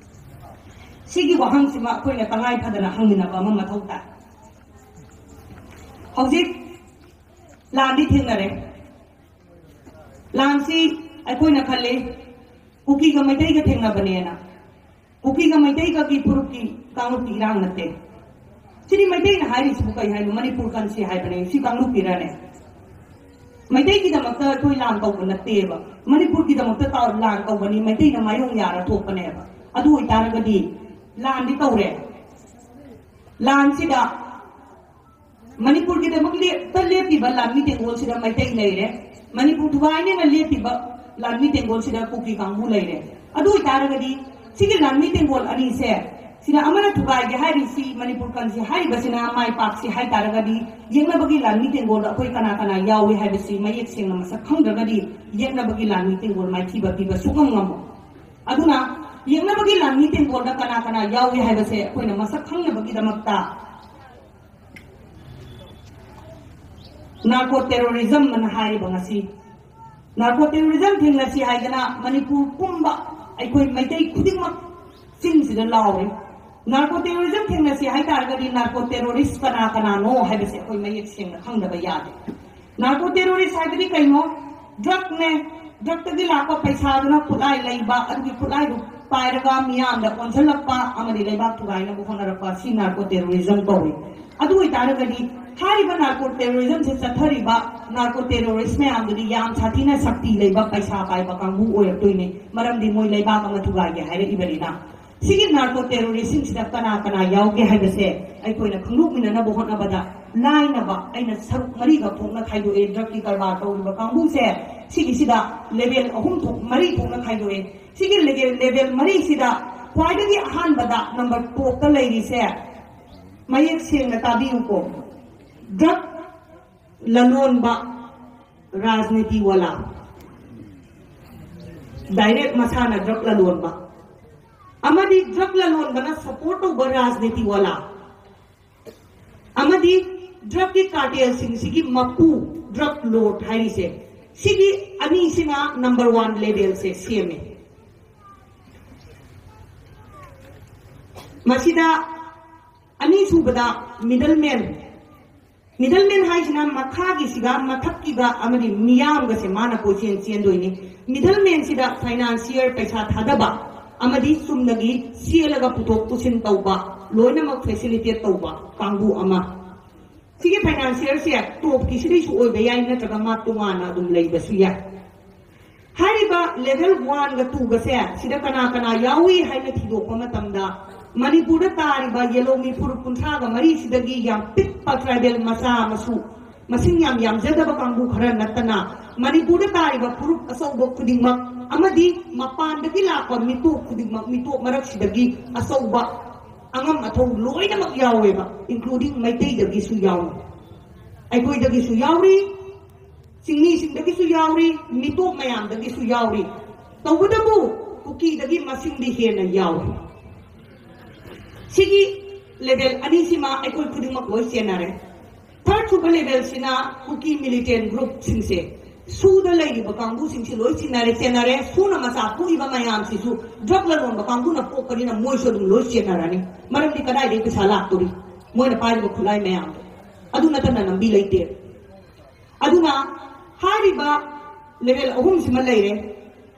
ꯁꯤꯒꯤ ꯋꯥꯍꯪꯁꯤꯃ ꯑꯩꯈꯣꯏꯅ ꯇꯉꯥꯏ ꯐꯗꯅ ꯍꯪꯃꯤꯟꯅꯕ ꯑꯃ ꯃꯊꯧ ꯇꯥꯏ꯫ ꯍꯧꯖꯤꯛ ꯂꯥꯟꯗꯤ ꯊꯦꯡꯅꯔꯦ꯫ ꯂꯥꯟꯁꯤ ꯑꯩꯈꯣꯏꯅ ꯈꯜꯂꯤ ꯀꯨꯀꯤꯒ ꯃꯩꯇꯩꯒ ꯊꯦꯡꯅꯕꯅꯦꯅ꯫ ꯀꯨꯀꯤꯒ ꯃꯩꯇꯩꯒꯒꯤ ꯐꯨꯔꯨꯞꯀꯤ ꯀꯥꯡꯂꯨꯞꯀꯤ ꯏꯔꯥꯡ ꯅꯠꯇꯦ꯫ ꯁꯤꯗꯤ ꯃꯩꯇꯩꯅ ꯍꯥꯏꯔꯤꯁꯤꯕꯨ ꯀꯩ ꯍꯥꯏꯅꯣ? ꯃꯅꯤꯄꯨꯔ ꯀꯟꯁꯤ ꯍꯥꯏꯕꯅꯦ, ꯁꯤ ꯀꯥꯡꯂꯨꯞꯀꯤꯔꯅꯦ? ꯃꯩꯇꯩꯒꯤꯗꯃꯛꯇ ꯑꯩꯈꯣꯏ ꯂꯥꯟ ꯇꯧꯕ ꯅꯠꯇꯦꯕ, ꯃꯅꯤꯄꯨꯔꯒꯤꯗꯃꯛꯇ ꯇꯧ-, ꯂꯥꯟ ꯇꯧꯕꯅꯤ, ꯃꯩꯇꯩꯅ ꯃꯥꯌꯣꯡ ꯌꯥꯔ ꯊꯣꯛꯄꯅꯦꯕ꯫ ꯑꯗꯨ ꯑꯣꯏꯇꯥꯔꯒꯗꯤ ꯂꯥꯟꯗꯤ ꯇꯧꯔꯦ, ꯂꯥꯟꯁꯤꯗ ꯃꯅꯤꯄꯨꯔꯒꯤꯗꯃꯛ ꯂꯦꯞ-, ꯇ ꯂꯦꯞꯄꯤꯕ ꯂꯥꯟꯃꯤ ꯇꯦꯡꯒꯣꯜꯁꯤꯗ ꯃꯩꯇꯩ ꯂꯩꯔꯦ, ꯃꯅꯤꯄꯨꯔ ꯊꯨꯒꯥꯏꯅꯦꯅ ꯂꯦꯞꯄꯤꯕ ꯂꯥꯟꯃꯤ ꯇꯦꯡꯒꯣꯜꯁꯤꯗ ꯀꯨꯀꯤ ꯀꯥꯡꯕꯨ ꯂꯩꯔꯦ꯫ ꯑꯗꯨ ꯑꯣꯏꯇꯥꯔꯒꯗꯤ ꯁꯤꯒꯤ ꯂꯥꯟꯃꯤ ꯇꯦꯡꯒꯣꯜ ꯑꯅꯤꯁꯦ, ꯁꯤꯗ ꯑꯃꯅ ꯊꯨꯒꯥꯏꯒꯦ ꯍꯥꯏꯔꯤꯁꯤ, ꯃꯅꯤꯄꯨꯔ ꯀꯟꯁꯤ ꯍꯥꯏꯔꯤꯕꯁꯤꯅ ꯃꯥꯏ ꯄꯥꯛꯁꯤ ꯍꯥꯏꯇꯥꯔꯒꯗꯤ, ꯌꯦꯛꯅꯕꯒꯤ ꯂꯥꯟꯃꯤ ꯇꯦꯡꯒꯣꯜꯗ ꯑꯩꯈꯣꯏ ꯀꯅꯥ ꯀꯅꯥ ꯌꯥꯎꯏ ꯍꯥꯏꯕꯁꯤ ꯃꯌꯦꯛ ꯁꯦꯡꯅ ꯃꯁꯛ ꯈꯪꯗ꯭ꯔꯒꯗꯤ, ꯌꯦꯛꯅꯕꯒꯤ ꯂꯥꯟꯃꯤ ꯇꯦꯡꯒꯣꯜ ꯃꯥꯏꯊꯤꯕ ꯄꯤꯕ ꯁꯨꯛꯉꯝ ꯉꯝꯃꯣꯏ꯫ ꯑꯗꯨꯅ ꯌꯦꯛꯅꯕꯒꯤ ꯂꯥꯟꯃꯤ ꯇꯦꯡꯒꯣꯜꯗ ꯀꯅꯥ ꯀꯅꯥ ꯌꯥꯎꯏ ꯍꯥꯏꯕꯁꯦ ꯑꯩꯈꯣꯏꯅ ꯃꯁꯛ ꯈꯪꯅꯕꯒꯤꯗꯃꯛꯇ narco terrorism ꯑꯅ ꯍꯥꯏꯔꯤꯕ ꯉꯁꯤ narco terrorism ꯊꯦꯡꯅꯁꯤ ꯍꯥꯏꯗꯅ ꯃꯅꯤꯄꯨꯔ ꯄꯨꯝꯕ ꯑꯩꯈꯣꯏ ꯃꯩꯇꯩ ꯈꯨꯗꯤꯡꯃꯛ ꯆꯤꯡꯁꯤꯗ ꯂꯥꯎꯔꯤ꯫ Narco terrorism ꯊꯦꯡꯅꯁꯤ ꯍꯥꯏꯇꯥꯔꯒꯗꯤ narco terrorist ꯀꯅꯥ ꯀꯅꯥꯅꯣ ꯍꯥꯏꯕꯁꯦ ꯑꯩꯈꯣꯏ ꯃꯌꯦꯛ ꯁꯦꯡꯅ ꯈꯪꯗꯕ ꯌꯥꯗꯦ꯫ Narco terrorist ꯍꯥꯏꯕꯗꯤ ꯀꯩꯅꯣ? Drug ꯅꯦ, ꯗ꯭ꯔꯛꯇꯒꯤ ꯂꯥꯛꯄ ꯄꯩꯁꯥꯗꯨꯅ ꯈꯨꯠꯂꯥꯏ ꯂꯩꯕ, ꯑꯗꯨꯒꯤ ꯈꯨꯠꯂꯥꯏꯗꯨ ꯄꯥꯏꯔꯒ ꯃꯤꯌꯥꯝꯗ ꯑꯣꯟꯁꯤꯜꯂꯛꯄ ꯑꯃꯗꯤ ꯂꯩꯕꯥꯛ ꯊꯨꯒꯥꯏꯅꯕ ꯍꯣꯠꯅꯔꯛꯄ, ꯁꯤ ꯅꯥꯔꯀꯣ ꯇꯦꯔꯣꯔꯤꯖꯝ ꯀꯧꯏ꯫ ꯑꯗꯨ ꯑꯣꯏꯇꯥꯔꯒꯗꯤ ꯍꯥꯏꯔꯤꯕ ꯅꯥꯔꯀꯣ ꯇꯦꯔꯣꯔꯤꯖꯝꯁꯦ ꯆꯠꯊꯔꯤꯕ ꯅꯥꯔꯀꯣ ꯇꯦꯔꯣꯔꯤꯁ ꯃꯌꯥꯝꯗꯨꯗꯤ ꯌꯥꯝ ꯁꯥꯊꯤꯅ ꯁꯛꯇꯤ ꯂꯩꯕ ꯄꯩꯁꯥ ꯄꯥꯏꯕ ꯀꯥꯡꯕꯨ ꯑꯣꯏꯔꯛꯇꯣꯏꯅꯦ, ꯃꯔꯝꯗꯤ ꯃꯣꯏ ꯂꯩꯕꯥꯛ ꯑꯃ ꯊꯨꯒꯥꯏꯒꯦ ꯍꯥꯏꯔꯛꯏꯕꯅꯤꯅ꯫ ꯁꯤꯒꯤ ꯅꯥꯔꯀꯣ ꯇꯦꯔꯣꯔꯤꯁꯁꯤꯡꯁꯤꯗ ꯀꯅꯥ ꯀꯅꯥ ꯌꯥꯎꯒꯦ ꯍꯥꯏꯕꯁꯦ ꯑꯩꯈꯣꯏꯅ ꯈꯪꯗꯣꯛꯃꯤꯟꯅꯅꯕ ꯍꯣꯠꯅꯕꯗ, ꯂꯥꯏꯅꯕ ꯑꯩꯅ ꯁꯔꯨꯛ ꯃꯔꯤꯒ ꯊꯣꯛꯅ ꯈꯥꯏꯗꯣꯛꯑꯦ꯫ ꯗ꯭ꯔꯛꯀꯤ ꯀꯔꯕꯥꯔ ꯇꯧꯔꯤꯕ ꯀꯥꯡꯕꯨꯁꯦ ꯁꯤꯒꯤꯁꯤꯗ ꯂꯦꯚꯦꯜ ꯑꯍꯨꯝ ꯊꯣꯛ ꯃꯔꯤ ꯊꯣꯛꯅ ꯈꯥꯏꯗꯣꯛꯑꯦ꯫ ꯁꯤꯒꯤ ꯂꯦꯚꯦꯜ ꯂꯦꯚꯦꯜ ꯃꯔꯤꯁꯤꯗ ꯈ꯭ꯋꯥꯏꯗꯒꯤ ꯑꯍꯥꯟꯕꯗ ꯅꯝꯕꯔ ꯇꯣꯞꯇ ꯂꯩꯔꯤꯁꯦ, ꯃꯌꯦꯛ ꯁꯦꯡꯅ ꯇꯥꯕꯤꯌꯨꯀꯣ, ꯗ꯭ꯔꯛ ꯂꯂꯣꯟꯕ, ꯔꯥꯖꯅꯤꯇꯤ ꯋꯥꯂꯥ, ꯗꯥꯏꯔꯦꯛ ꯃꯁꯥꯅ ꯗ꯭ꯔꯛ ꯂꯂꯣꯟꯕ, ꯑꯃꯗꯤ ꯗ꯭ꯔꯛ ꯂꯂꯣꯟꯕꯅ ꯁꯄꯣꯔꯠ ꯇꯧꯕ ꯔꯥꯖꯅꯤꯇꯤ ꯋꯥꯂꯥ, ꯑꯃꯗꯤ ꯗ꯭ꯔꯛꯀꯤ ꯀꯥꯔꯇꯦꯜꯁꯤꯡꯁꯤꯒꯤ ꯃꯄꯨ, ꯗ꯭ꯔꯛ ꯂꯣꯔꯗ ꯍꯥꯏꯔꯤꯁꯦ, ꯁꯤꯒꯤ ꯑꯅꯤꯁꯤꯅ ꯅꯝꯕꯔ ꯋꯥꯟ ꯂꯦꯚꯦꯜꯁꯦ ꯁꯦꯝꯃꯦ꯫ ꯃꯁꯤꯗ ꯑꯅꯤꯁꯨꯕꯗ ꯃꯤꯗꯜ ꯃꯦꯟ, ꯃꯤꯗꯜ ꯃꯦꯟ ꯍꯥꯏꯁꯤꯅ ꯃꯈꯥꯒꯤꯁꯤꯒ ꯃꯊꯛꯀꯤꯒ ꯑꯃꯗꯤ ꯃꯤꯌꯥꯝꯒꯁꯦ ꯃꯥꯅ ꯀꯣꯏꯆꯦꯟ ꯆꯦꯟꯗꯣꯏꯅꯤ꯫ ꯃꯤꯗꯜ ꯃꯦꯟꯁꯤꯗ ꯐꯥꯏꯅꯥꯟꯁꯤꯌꯔ, ꯄꯩꯁꯥ ꯊꯥꯗꯕ ꯑꯃꯗꯤ ꯆꯨꯝꯅꯒꯤ ꯆꯦꯜꯂꯒ ꯄꯨꯊꯣꯛ ꯄꯨꯁꯤꯟ ꯇꯧꯕ, ꯂꯣꯏꯅꯃꯛ ꯐꯦꯁꯤꯂꯤꯇꯦꯠ ꯇꯧꯕ ꯀꯥꯡꯕꯨ ꯑꯃ꯫ ꯁꯤꯒꯤ ꯐꯥꯏꯅꯥꯟꯁꯤꯌꯔꯁꯦ ꯇꯣꯞꯀꯤꯁꯤꯗꯩꯁꯨ ꯑꯣꯏꯕ ꯌꯥꯏ, ꯅꯠꯇ꯭ꯔꯒ ꯃꯥ ꯇꯣꯉꯥꯟꯅ ꯑꯗꯨꯝ ꯂꯩꯕꯁꯨ ꯌꯥꯏ꯫ ꯍꯥꯏꯔꯤꯕ ꯂꯦꯚꯦꯜ ꯋꯥꯟꯒ ꯇꯨꯒꯁꯦ ꯁꯤꯗ ꯀꯅꯥ ꯀꯅꯥ ꯌꯥꯎꯏ ꯍꯥꯏꯅ ꯊꯤꯗꯣꯛꯄ ꯃꯇꯝꯗ, ꯃꯅꯤꯄꯨꯔꯗ ꯇꯥꯔꯤꯕ ꯌꯦꯂꯧꯃꯤ ꯐꯨꯔꯨꯞ ꯀꯨꯟꯊ꯭ꯔꯥꯒ ꯃꯔꯤꯁꯤꯗꯒꯤ ꯌꯥꯝ ꯄꯤꯛꯄ ꯇ꯭ꯔꯥꯏꯕꯦꯜ ꯃꯆꯥ ꯃꯁꯨ, ꯃꯁꯤꯡ ꯌꯥꯝ ꯌꯥꯝꯖꯗꯕ ꯀꯥꯡꯕꯨ ꯈꯔ ꯅꯠꯇꯅ, ꯃꯅꯤꯄꯨꯔꯗ ꯇꯥꯔꯤꯕ ꯐꯨꯔꯨꯞ ꯑꯆꯧꯕ ꯈꯨꯗꯤꯡꯃꯛ ꯑꯃꯗꯤ ꯃꯄꯥꯟꯗꯒꯤ ꯂꯥꯛꯄ ꯃꯤꯇꯣꯞ ꯈꯨꯗꯤꯡꯃꯛ, ꯃꯤꯇꯣꯞ ꯃꯔꯛꯁꯤꯗꯒꯤ ꯑꯆꯧꯕ ꯑꯉꯝ ꯑꯊꯧ ꯂꯣꯏꯅꯃꯛ ꯌꯥꯎꯋꯦꯕ, including ꯃꯩꯇꯩꯗꯒꯤꯁꯨ ꯌꯥꯎꯏ, ꯑꯩꯈꯣꯏꯗꯒꯤꯁꯨ ꯌꯥꯎꯔꯤ, ꯆꯤꯡꯃꯤꯁꯤꯡꯗꯒꯤꯁꯨ ꯌꯥꯎꯔꯤ, ꯃꯤꯇꯣꯞ ꯃꯌꯥꯝꯗꯒꯤꯁꯨ ꯌꯥꯎꯔꯤ꯫ ꯇꯧꯕꯇꯕꯨ ꯀꯨꯀꯤꯗꯒꯤ ꯃꯁꯤꯡꯗꯤ ꯍꯦꯟꯅ ꯌꯥꯎꯏ꯫ ꯁꯤꯒꯤ ꯂꯦꯚꯦꯜ ꯑꯅꯤꯁꯤꯃ ꯑꯩꯈꯣꯏ ꯈꯨꯗꯤꯡꯃꯛ ꯂꯣꯏ ꯆꯦꯟꯅꯔꯦ꯫ ꯊꯥꯔꯠ ꯁꯨꯕ ꯂꯦꯚꯦꯜꯁꯤꯅ ꯀꯨꯀꯤ ꯃꯤꯂꯤꯇꯦꯟ ꯒ꯭ꯔꯨꯞꯁꯤꯡꯁꯦ, ꯁꯨꯗ ꯂꯩꯔꯤꯕ ꯀꯥꯡꯕꯨꯁꯤꯡꯁꯤ ꯂꯣꯏ ꯆꯤꯟꯅꯔꯦ, ꯆꯦꯟꯅꯔꯦ꯫ ꯁꯨꯅ ꯃꯆꯥ ꯄꯣꯛꯏꯕ ꯃꯌꯥꯝꯁꯤꯁꯨ ꯗ꯭ꯔꯒ ꯂꯂꯣꯟꯕ ꯀꯥꯡꯕꯨꯅ ꯄꯣꯛꯄꯅꯤꯅ ꯃꯣꯏꯁꯨ ꯑꯗꯨꯝ ꯂꯣꯏ ꯆꯦꯟꯅꯔꯅꯤ꯫ ꯃꯔꯝꯗꯤ ꯀꯗꯥꯏꯗꯒꯤ ꯄꯩꯁꯥ ꯂꯥꯛꯇꯣꯔꯤ? ꯃꯣꯏꯅ ꯄꯥꯏꯔꯤꯕ ꯈꯨꯠꯂꯥꯏ ꯃꯌꯥꯝꯗꯣ꯫ ꯑꯗꯨ ꯅꯠꯇꯅ ꯂꯝꯕꯤ ꯂꯩꯇꯦ꯫ ꯑꯗꯨꯅ ꯍꯥꯏꯔꯤꯕ ꯂꯦꯚꯦꯜ ꯑꯍꯨꯝꯁꯤꯃ ꯂꯩꯔꯦ꯫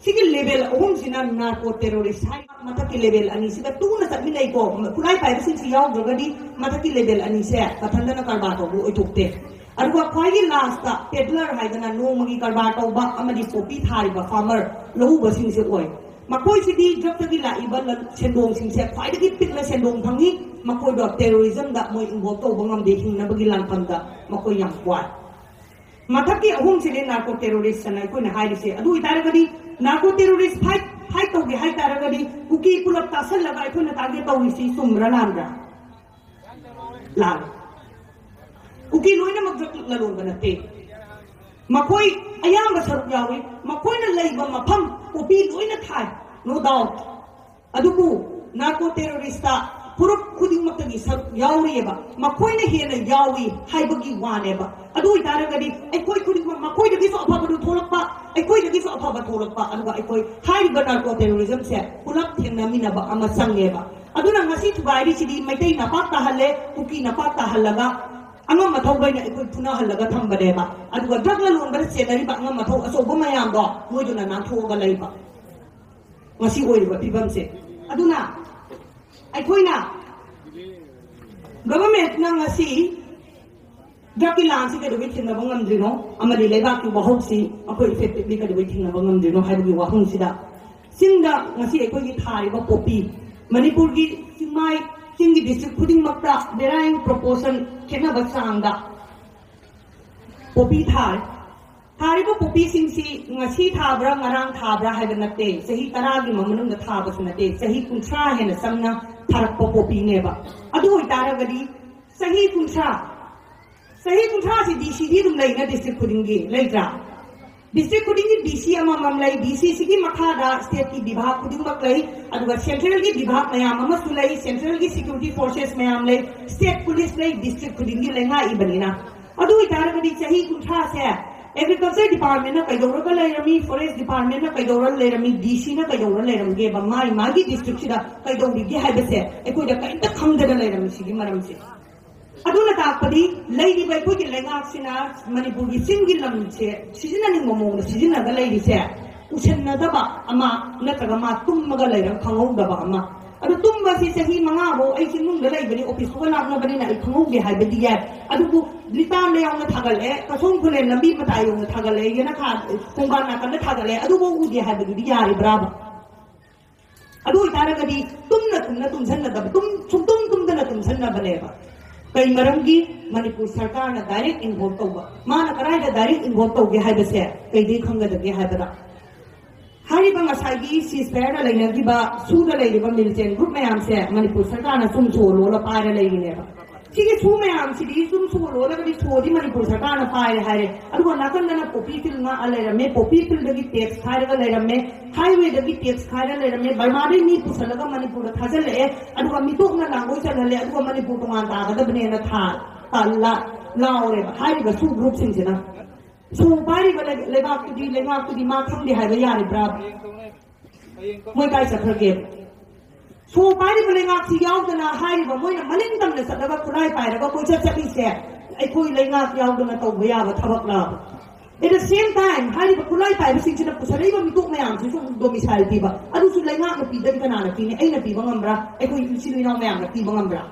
ꯁꯤꯒꯤ ꯂꯦꯚꯦꯜ ꯑꯍꯨꯝꯁꯤꯅ ꯅꯥꯔꯀꯣ ꯇꯦꯔꯣꯔꯤꯁ ꯍꯥꯏ꯫ ꯃꯊꯛꯀꯤ ꯂꯦꯚꯦꯜ ꯑꯅꯤꯁꯤꯒ ꯇꯨꯅ ꯆꯠꯃꯤꯟꯅꯩꯀꯣ꯫ ꯈꯨꯠꯂꯥꯏ ꯄꯥꯏꯕꯁꯤꯡꯁꯤ ꯌꯥꯎꯗ꯭ꯔꯒꯗꯤ ꯃꯊꯛꯀꯤ ꯂꯦꯚꯦꯜ ꯑꯅꯤꯁꯦ ꯃꯊꯟꯇꯅ ꯀꯔꯕꯥꯔ ꯇꯧꯕ ꯑꯣꯏꯊꯣꯛꯇꯦ꯫ ꯑꯗꯨꯒ ꯈ꯭ꯋꯥꯏꯒꯤ ꯂꯥꯁꯇ ꯄꯦꯗꯂꯔ ꯍꯥꯏꯗꯅ ꯅꯣꯡꯃꯒꯤ ꯀꯔꯕꯥꯔ ꯇꯧꯕ ꯑꯃꯗꯤ ꯄꯣꯄꯤ ꯊꯥꯔꯤꯕ ꯐꯥꯔꯃꯔ, ꯂꯧꯎꯕꯁꯤꯡꯁꯦ ꯑꯣꯏ꯫ ꯃꯈꯣꯏꯁꯤꯗꯤ ꯗ꯭ꯔꯒꯇꯒꯤ ꯂꯥꯛꯏꯕ ꯂ-, ꯁꯦꯟꯗꯣꯡꯁꯤꯡꯁꯦ ꯈ꯭ꯋꯥꯏꯗꯒꯤ ꯄꯤꯛꯅ ꯁꯦꯟꯗꯣꯡ ꯐꯪꯉꯤ꯫ ꯃꯈꯣꯏꯗꯣ ꯇꯦꯔꯣꯔꯤꯖꯝꯗ ꯃꯣꯏ ꯏꯟꯚꯣꯜꯕ ꯇꯧꯕ ꯉꯝꯗꯦ, ꯍꯤꯡꯅꯕꯒꯤ ꯂꯥꯟꯐꯝꯗ ꯃꯈꯣꯏ ꯌꯥꯝ ꯋꯥꯏ꯫ ꯃꯊꯛꯀꯤ ꯑꯍꯨꯝꯁꯤꯗꯤ ꯅꯥꯔꯀꯣ ꯇꯦꯔꯣꯔꯤꯁ ꯑꯅ ꯑꯩꯈꯣꯏꯅ ꯍꯥꯏꯔꯤꯁꯦ꯫ ꯑꯗꯨ ꯑꯣꯏꯇꯥꯔꯒꯗꯤ ꯅꯥꯔꯀꯣ ꯇꯦꯔꯣꯔꯤꯁ ꯐꯥꯏꯠ, ꯐꯥꯏꯠ ꯇꯧꯒꯦ ꯍꯥꯏꯇꯥꯔꯒꯗꯤ ꯀꯨꯀꯤ ꯄꯨꯂꯞ ꯇꯥꯁꯜꯂꯒ ꯑꯩꯈꯣꯏꯅ ꯇꯥꯔꯒꯦꯠ ꯇꯧꯔꯤꯁꯤ ꯆꯨꯝꯕ꯭ꯔꯥ ꯂꯥꯟꯕ꯭ꯔꯥ? ꯂꯥꯜꯂꯦ꯫ ꯀꯨꯀꯤ ꯂꯣꯏꯅꯃꯛ ꯗ꯭ꯔꯒ ꯂꯂꯣꯟꯕ ꯅꯠꯇꯦ꯫ ꯃꯈꯣꯏ ꯑꯌꯥꯝꯕ ꯁꯔꯨꯛ ꯌꯥꯎꯏ꯫ ꯃꯈꯣꯏꯅ ꯂꯩꯕ ꯃꯐꯝ ꯄꯣꯄꯤ ꯂꯣꯏꯅ ꯊꯥꯏ, no doubt꯫ ꯑꯗꯨꯕꯨ ꯅꯥꯔꯀꯣ ꯇꯦꯔꯣꯔꯤꯁꯇ ꯐꯨꯔꯨꯞ ꯈꯨꯗꯤꯡꯃꯛꯇꯒꯤ ꯁꯔꯨꯛ ꯌꯥꯎꯔꯤꯑꯕ, ꯃꯈꯣꯏꯅ ꯍꯦꯟꯅ ꯌꯥꯎꯏ ꯍꯥꯏꯕꯒꯤ ꯋꯥꯅꯦꯕ꯫ ꯑꯗꯨ ꯑꯣꯏꯇꯥꯔꯒꯗꯤ ꯑꯩꯈꯣꯏ ꯈꯨꯗꯤꯡꯃꯛ, ꯃꯈꯣꯏꯗꯒꯤꯁꯨ ꯑꯐꯕꯗꯨ ꯊꯣꯛꯂꯛꯄ, ꯑꯩꯈꯣꯏꯗꯒꯤꯁꯨ ꯑꯐꯕ ꯊꯣꯛꯂꯛꯄ, ꯑꯗꯨꯒ ꯑꯩꯈꯣꯏ ꯍꯥꯏꯔꯤꯕ ꯅꯥꯔꯀꯣ ꯇꯦꯔꯣꯔꯤꯖꯝꯁꯦ ꯄꯨꯂꯞ ꯊꯦꯡꯅꯃꯤꯟꯅꯕ ꯑꯃ ꯆꯪꯉꯦꯕ꯫ ꯑꯗꯨꯅ ꯉꯁꯤ ꯊꯨꯒꯥꯏꯔꯤꯁꯤꯗꯤ ꯃꯩꯇꯩ ꯅꯄꯥꯛ ꯇꯥꯍꯜꯂꯦ, ꯀꯨꯀꯤ ꯅꯄꯥꯛ ꯇꯥꯍꯜꯂꯒ ꯑꯉꯝ ꯑꯊꯧꯈꯩꯅ ꯑꯩꯈꯣꯏ ꯐꯨꯅꯍꯜꯂꯒ ꯊꯝꯕꯅꯦꯕ꯫ ꯑꯗꯨꯒ ꯗ꯭ꯔꯒ ꯂꯂꯣꯟꯕꯗ ꯆꯦꯟꯅꯔꯤꯕ ꯑꯉꯝ ꯑꯊꯧ ꯑꯆꯧꯕ ꯃꯌꯥꯝꯗꯣ ꯃꯣꯏꯗꯨꯅ ꯅꯥꯟꯊꯣꯛꯑꯒ ꯂꯩꯕ꯫ ꯉꯁꯤ ꯑꯣꯏꯔꯤꯕ ꯐꯤꯕꯝꯁꯦ꯫ ꯑꯗꯨꯅ ꯑꯩꯈꯣꯏꯅ, ꯒꯚꯔꯟꯃꯦꯟꯠꯅ ꯉꯁꯤ ꯗ꯭ꯔꯒꯀꯤ ꯂꯥꯟꯁꯤ ꯀꯩꯗꯧꯕꯩ ꯊꯤꯡꯅꯕ ꯉꯝꯗ꯭ꯔꯤꯅꯣ, ꯑꯃꯗꯤ ꯂꯩꯕꯥꯛꯀꯤ ꯋꯥꯍꯧꯁꯤ ꯑꯩꯈꯣꯏ ꯏꯐꯦꯛꯇꯤꯚꯂꯤ ꯀꯩꯗꯧꯕꯩ ꯊꯤꯡꯅꯕ ꯉꯝꯗ꯭ꯔꯤꯅꯣ ꯍꯥꯏꯕꯒꯤ ꯋꯥꯍꯪꯁꯤꯗ, ꯆꯤꯡꯗ ꯉꯁꯤ ꯑꯩꯈꯣꯏꯒꯤ ꯊꯥꯔꯤꯕ ꯄꯣꯄꯤ, ꯃꯅꯤꯄꯨꯔꯒꯤ ꯆꯤꯡꯃꯥꯏ, ꯆꯤꯡꯒꯤ ꯗꯤꯁꯇ꯭ꯔꯤꯛ ꯈꯨꯗꯤꯡꯃꯛꯇ varying proportion, ꯈꯦꯠꯅꯕ ꯆꯥꯡꯗ ꯄꯣꯄꯤ ꯊꯥꯔꯤ꯫ ꯊꯥꯔꯤꯕ ꯄꯣꯄꯤꯁꯤꯡꯁꯤ ꯉꯁꯤ ꯊꯥꯕ꯭ꯔꯥ, ꯉꯔꯥꯡ ꯊꯥꯕ꯭ꯔꯥ ꯍꯥꯏꯕ ꯅꯠꯇꯦ, ꯆꯍꯤ ꯇꯔꯥꯒꯤ ꯃꯅꯨꯡꯗ ꯊꯥꯕꯁꯨ ꯅꯠꯇꯦ, ꯆꯍꯤ ꯀꯨꯟꯊ꯭ꯔꯥ ꯍꯦꯟꯅ ꯆꯪꯅ ꯊꯥꯔꯛꯄ ꯄꯣꯄꯤꯅꯦꯕ꯫ ꯑꯗꯨ ꯑꯣꯏꯇꯥꯔꯒꯗꯤ ꯆꯍꯤ ꯀꯨꯟꯊ꯭ꯔꯥ, ꯆꯍꯤ ꯀꯨꯟꯊ꯭ꯔꯥꯁꯤ ꯗꯤ ꯁꯤꯗꯤ ꯑꯗꯨꯝ ꯂꯩꯅ ꯗꯤꯁꯇ꯭ꯔꯤꯛ ꯈꯨꯗꯤꯡꯒꯤ, ꯂꯩꯇ꯭ꯔꯥ? ꯗꯤꯁꯇ꯭ꯔꯤꯛ ꯈꯨꯗꯤꯡꯒꯤ ꯗꯤ ꯁꯤ ꯑꯃꯃꯝ ꯂꯩ, ꯗꯤ ꯁꯤꯁꯤꯒꯤ ꯃꯈꯥꯗ ꯁ꯭ꯇꯦꯠꯀꯤ ꯕꯤꯚꯥꯒ ꯈꯨꯗꯤꯡꯃꯛ ꯂꯩ, ꯑꯗꯨꯒ ꯁꯦꯟꯇ꯭ꯔꯦꯜꯒꯤ ꯕꯤꯚꯥꯒ ꯃꯌꯥꯝ ꯑꯃꯁꯨ ꯂꯩ, ꯁꯦꯟꯇ꯭ꯔꯦꯜꯒꯤ ꯁꯦꯀ꯭ꯌꯨꯔꯤꯇꯤ ꯐꯣꯔꯁꯦꯁ ꯃꯌꯥꯝ ꯂꯩ, ꯁ꯭ꯇꯦꯠ ꯄꯨꯂꯤꯁ ꯂꯩ, ꯗꯤꯁꯇ꯭ꯔꯤꯛ ꯈꯨꯗꯤꯡꯒꯤ ꯂꯩꯉꯥꯛꯏꯕꯅꯤꯅ꯫ ꯑꯗꯨ ꯑꯣꯏꯇꯥꯔꯒꯗꯤ ꯆꯍꯤ ꯀꯨꯟꯊ꯭ꯔꯥꯁꯦ ꯑꯦꯒ꯭ꯔꯤꯀꯜꯆꯔ ꯗꯤꯄꯥꯔꯠꯃꯦꯟꯠꯅ ꯀꯩꯗꯧꯔꯒ ꯂꯩꯔꯝꯃꯤ, ꯐꯣꯔꯦꯁ ꯗꯤꯄꯥꯔꯠꯃꯦꯟꯠꯅ ꯀꯩꯗꯧꯔ ꯂꯩꯔꯝꯃꯤ, ꯗꯤ ꯁꯤꯅ ꯀꯩꯗꯧꯔ ꯂꯩꯔꯝꯒꯦꯕ, ꯃꯥꯒꯤ ꯃꯥꯒꯤ ꯗꯤꯁꯇ꯭ꯔꯤꯛꯁꯤꯗ ꯀꯩꯗꯧꯔꯤꯒꯦ ꯍꯥꯏꯕꯁꯦ ꯑꯩꯈꯣꯏꯗ ꯀꯔꯤꯝꯇ ꯈꯪꯗꯅ ꯂꯩꯔꯝꯃꯤꯁꯤꯒꯤ ꯃꯔꯝꯁꯦ꯫ ꯑꯗꯨꯅ ꯇꯥꯛꯄꯗꯤ ꯂꯩꯔꯤꯕ ꯑꯩꯈꯣꯏꯒꯤ ꯂꯩꯉꯥꯛꯁꯤꯅ ꯃꯅꯤꯄꯨꯔꯒꯤ ꯆꯤꯡꯒꯤ ꯂꯝꯁꯦ ꯁꯤꯖꯤꯟꯅꯅꯤꯡꯕ ꯃꯑꯣꯡꯗ ꯁꯤꯖꯤꯟꯅꯒ ꯂꯩꯔꯤꯁꯦ ꯎꯁꯟꯅꯗꯕ ꯑꯃ, ꯅꯠꯇ꯭ꯔꯒ ꯃꯥ ꯇꯨꯝꯃꯒ ꯂꯩꯔꯒ ꯈꯪꯍꯧꯗꯕ ꯑꯃ꯫ ꯑꯗꯨ ꯇꯨꯝꯕꯁꯤ ꯆꯍꯤ ꯃꯉꯥꯐꯧ ꯑꯩ ꯆꯤꯡꯅꯨꯡꯗ ꯂꯩꯕꯅꯤ, ꯑꯣꯐꯤꯁꯇꯨꯒ ꯂꯥꯞꯅꯕꯅꯤꯅ ꯑꯩ ꯈꯪꯍꯧꯗꯦ ꯍꯥꯏꯕꯗꯤ ꯌꯥꯏ꯫ ꯑꯗꯨꯕꯨ ꯂꯤꯇꯥꯟꯗ ꯌꯥꯎꯅ ꯊꯥꯒꯠꯂꯛꯑꯦ, ꯀꯁꯣꯝ ꯈꯨꯂꯦꯟ ꯂꯝꯕꯤ ꯃꯇꯥꯏ ꯌꯧꯅ ꯊꯥꯒꯠꯂꯛꯑꯦ, ꯌꯦꯅꯈꯥ ꯈꯣꯡꯕꯥꯟ ꯅꯥꯀꯟꯗ ꯊꯥꯒꯠꯂꯛꯑꯦ, ꯑꯗꯨꯐꯥꯎ ꯎꯗꯦ ꯍꯥꯏꯕꯗꯨꯗꯤ ꯌꯥꯔꯤꯕ꯭ꯔꯥꯕ? ꯑꯗꯨ ꯑꯣꯏꯇꯥꯔꯒꯗꯤ ꯇꯨꯝꯅ ꯇꯨꯝꯅ ꯇꯨꯝꯁꯟꯅꯗꯕ, ꯇꯨꯝ, ꯁꯨꯡꯇꯨꯝ ꯇꯨꯝꯗꯅ ꯇꯨꯝꯁꯟꯅꯕꯅꯦꯕ꯫ ꯀꯩ ꯃꯔꯝꯒꯤ? ꯃꯅꯤꯄꯨꯔ ꯁꯔꯀꯥꯔꯅ ꯗꯥꯏꯔꯦꯛ ꯏꯟꯚꯣꯜꯕ ꯇꯧꯕ꯫ ꯃꯥꯅ ꯀꯗꯥꯏꯗ ꯗꯥꯏꯔꯦꯛ ꯏꯟꯚꯣꯜꯕ ꯇꯧꯒꯦ ꯍꯥꯏꯕꯁꯦ ꯀꯩꯗꯩ ꯈꯪꯒꯗꯒꯦ ꯍꯥꯏꯕꯗ, ꯍꯥꯏꯔꯤꯕ ꯉꯁꯥꯏꯒꯤ ꯁꯤꯁꯐꯥꯌꯔꯗ ꯂꯩꯅꯈꯤꯕ, ꯁꯨꯗ ꯂꯩꯔꯤꯕ ꯃꯤꯂꯤꯇꯦꯟ ꯒ꯭ꯔꯨꯞ ꯃꯌꯥꯝꯁꯦ ꯃꯅꯤꯄꯨꯔ ꯁꯔꯀꯥꯔꯅ ꯁꯨꯝ ꯁꯣ ꯂꯣꯜꯂ ꯄꯥꯏꯔ ꯂꯩꯔꯤꯅꯦꯕ꯫ ꯁꯤꯒꯤ ꯁꯨ ꯃꯌꯥꯝꯁꯤꯗꯤ ꯁꯨꯝ ꯁꯣ ꯂꯣꯜꯂꯒꯗꯤ ꯁꯣꯗꯤ ꯃꯅꯤꯄꯨꯔ ꯁꯔꯀꯥꯔꯅ ꯄꯥꯏꯔꯦ ꯍꯥꯏꯔꯦ, ꯑꯗꯨꯒ ꯅꯥꯀꯟꯗꯅ ꯄꯣꯄꯤ ꯐꯤꯜ ꯉꯥꯛꯑ ꯂꯩꯔꯝꯃꯦ, ꯄꯣꯄꯤ ꯐꯤꯜꯗꯒꯤ ꯇꯦꯛꯁ ꯈꯥꯏꯔꯒ ꯂꯩꯔꯝꯃꯦ, ꯍꯥꯏꯋꯦꯗꯒꯤ ꯇꯦꯛꯁ ꯈꯥꯏꯔ ꯂꯩꯔꯝꯃꯦ, ꯕꯔꯃꯥꯗꯩ ꯃꯤ ꯄꯨꯁꯜꯂꯒ ꯃꯅꯤꯄꯨꯔꯗ ꯊꯥꯖꯤꯜꯂꯛꯑꯦ, ꯑꯗꯨꯒ ꯃꯤꯇꯣꯞꯅ ꯂꯥꯡꯒꯣꯏ ꯆꯜꯍꯜꯂꯦ, ꯑꯗꯨꯒ ꯃꯅꯤꯄꯨꯔ ꯇꯣꯉꯥꯟ ꯇꯥꯒꯗꯕꯅꯦꯅ ꯊꯥ-, ꯊꯥ-, ꯂꯥ-, ꯂꯥꯎꯔꯦꯕ ꯍꯥꯏꯔꯤꯕ ꯁꯨ ꯒ꯭ꯔꯨꯞꯁꯤꯡꯁꯤꯅ꯫ ꯁꯣ ꯄꯥꯏꯔꯤꯕ ꯂꯩ-, ꯂꯩꯕꯥꯛꯇꯨꯗꯤ, ꯂꯩꯉꯥꯛꯇꯨꯗꯤ ꯃꯥ ꯈꯪꯗꯦ ꯍꯥꯏꯕ ꯌꯥꯔꯤꯕ꯭ꯔꯥ? ꯃꯣꯏ ꯀꯥꯏ ꯆꯠꯈ꯭ꯔꯒꯦ? ꯁꯣ ꯄꯥꯏꯔꯤꯕ ꯂꯩꯉꯥꯛꯁꯤ ꯌꯥꯎꯗꯅ ꯍꯥꯏꯔꯤꯕ ꯃꯣꯏꯅ ꯃꯅꯤꯡ ꯇꯝꯅ ꯆꯠꯂꯒ ꯈꯨꯠꯂꯥꯏ ꯄꯥꯏꯔꯒ ꯀꯣꯏꯆꯠ ꯆꯠꯂꯤꯁꯦ ꯑꯩꯈꯣꯏ ꯂꯩꯉꯥꯛ ꯌꯥꯎꯗꯅ ꯇꯧꯕ ꯌꯥꯕ ꯊꯕꯛꯂ? At the same time, ꯍꯥꯏꯔꯤꯕ ꯈꯨꯠꯂꯥꯏ ꯄꯥꯏꯕꯁꯤꯡꯁꯤꯅ ꯄꯨꯁꯜꯂꯛꯏꯕ ꯃꯤꯇꯣꯞ ꯃꯌꯥꯝꯁꯤꯁꯨ ꯑꯃꯨꯛ ꯗꯣꯃꯤꯁꯥꯏꯜ ꯄꯤꯕ, ꯑꯗꯨꯁꯨ ꯂꯩꯉꯥꯛꯅ ꯄꯤꯗꯗꯤ ꯀꯅꯥꯅ ꯄꯤꯅꯤ? ꯑꯩꯅ ꯄꯤꯕ ꯉꯝꯕ꯭ꯔꯥ? ꯑꯩꯈꯣꯏ ꯏꯆꯤꯜ ꯏꯅꯥꯎ ꯃꯌꯥꯝꯅ ꯄꯤꯕ ꯉꯝꯕ꯭ꯔꯥ?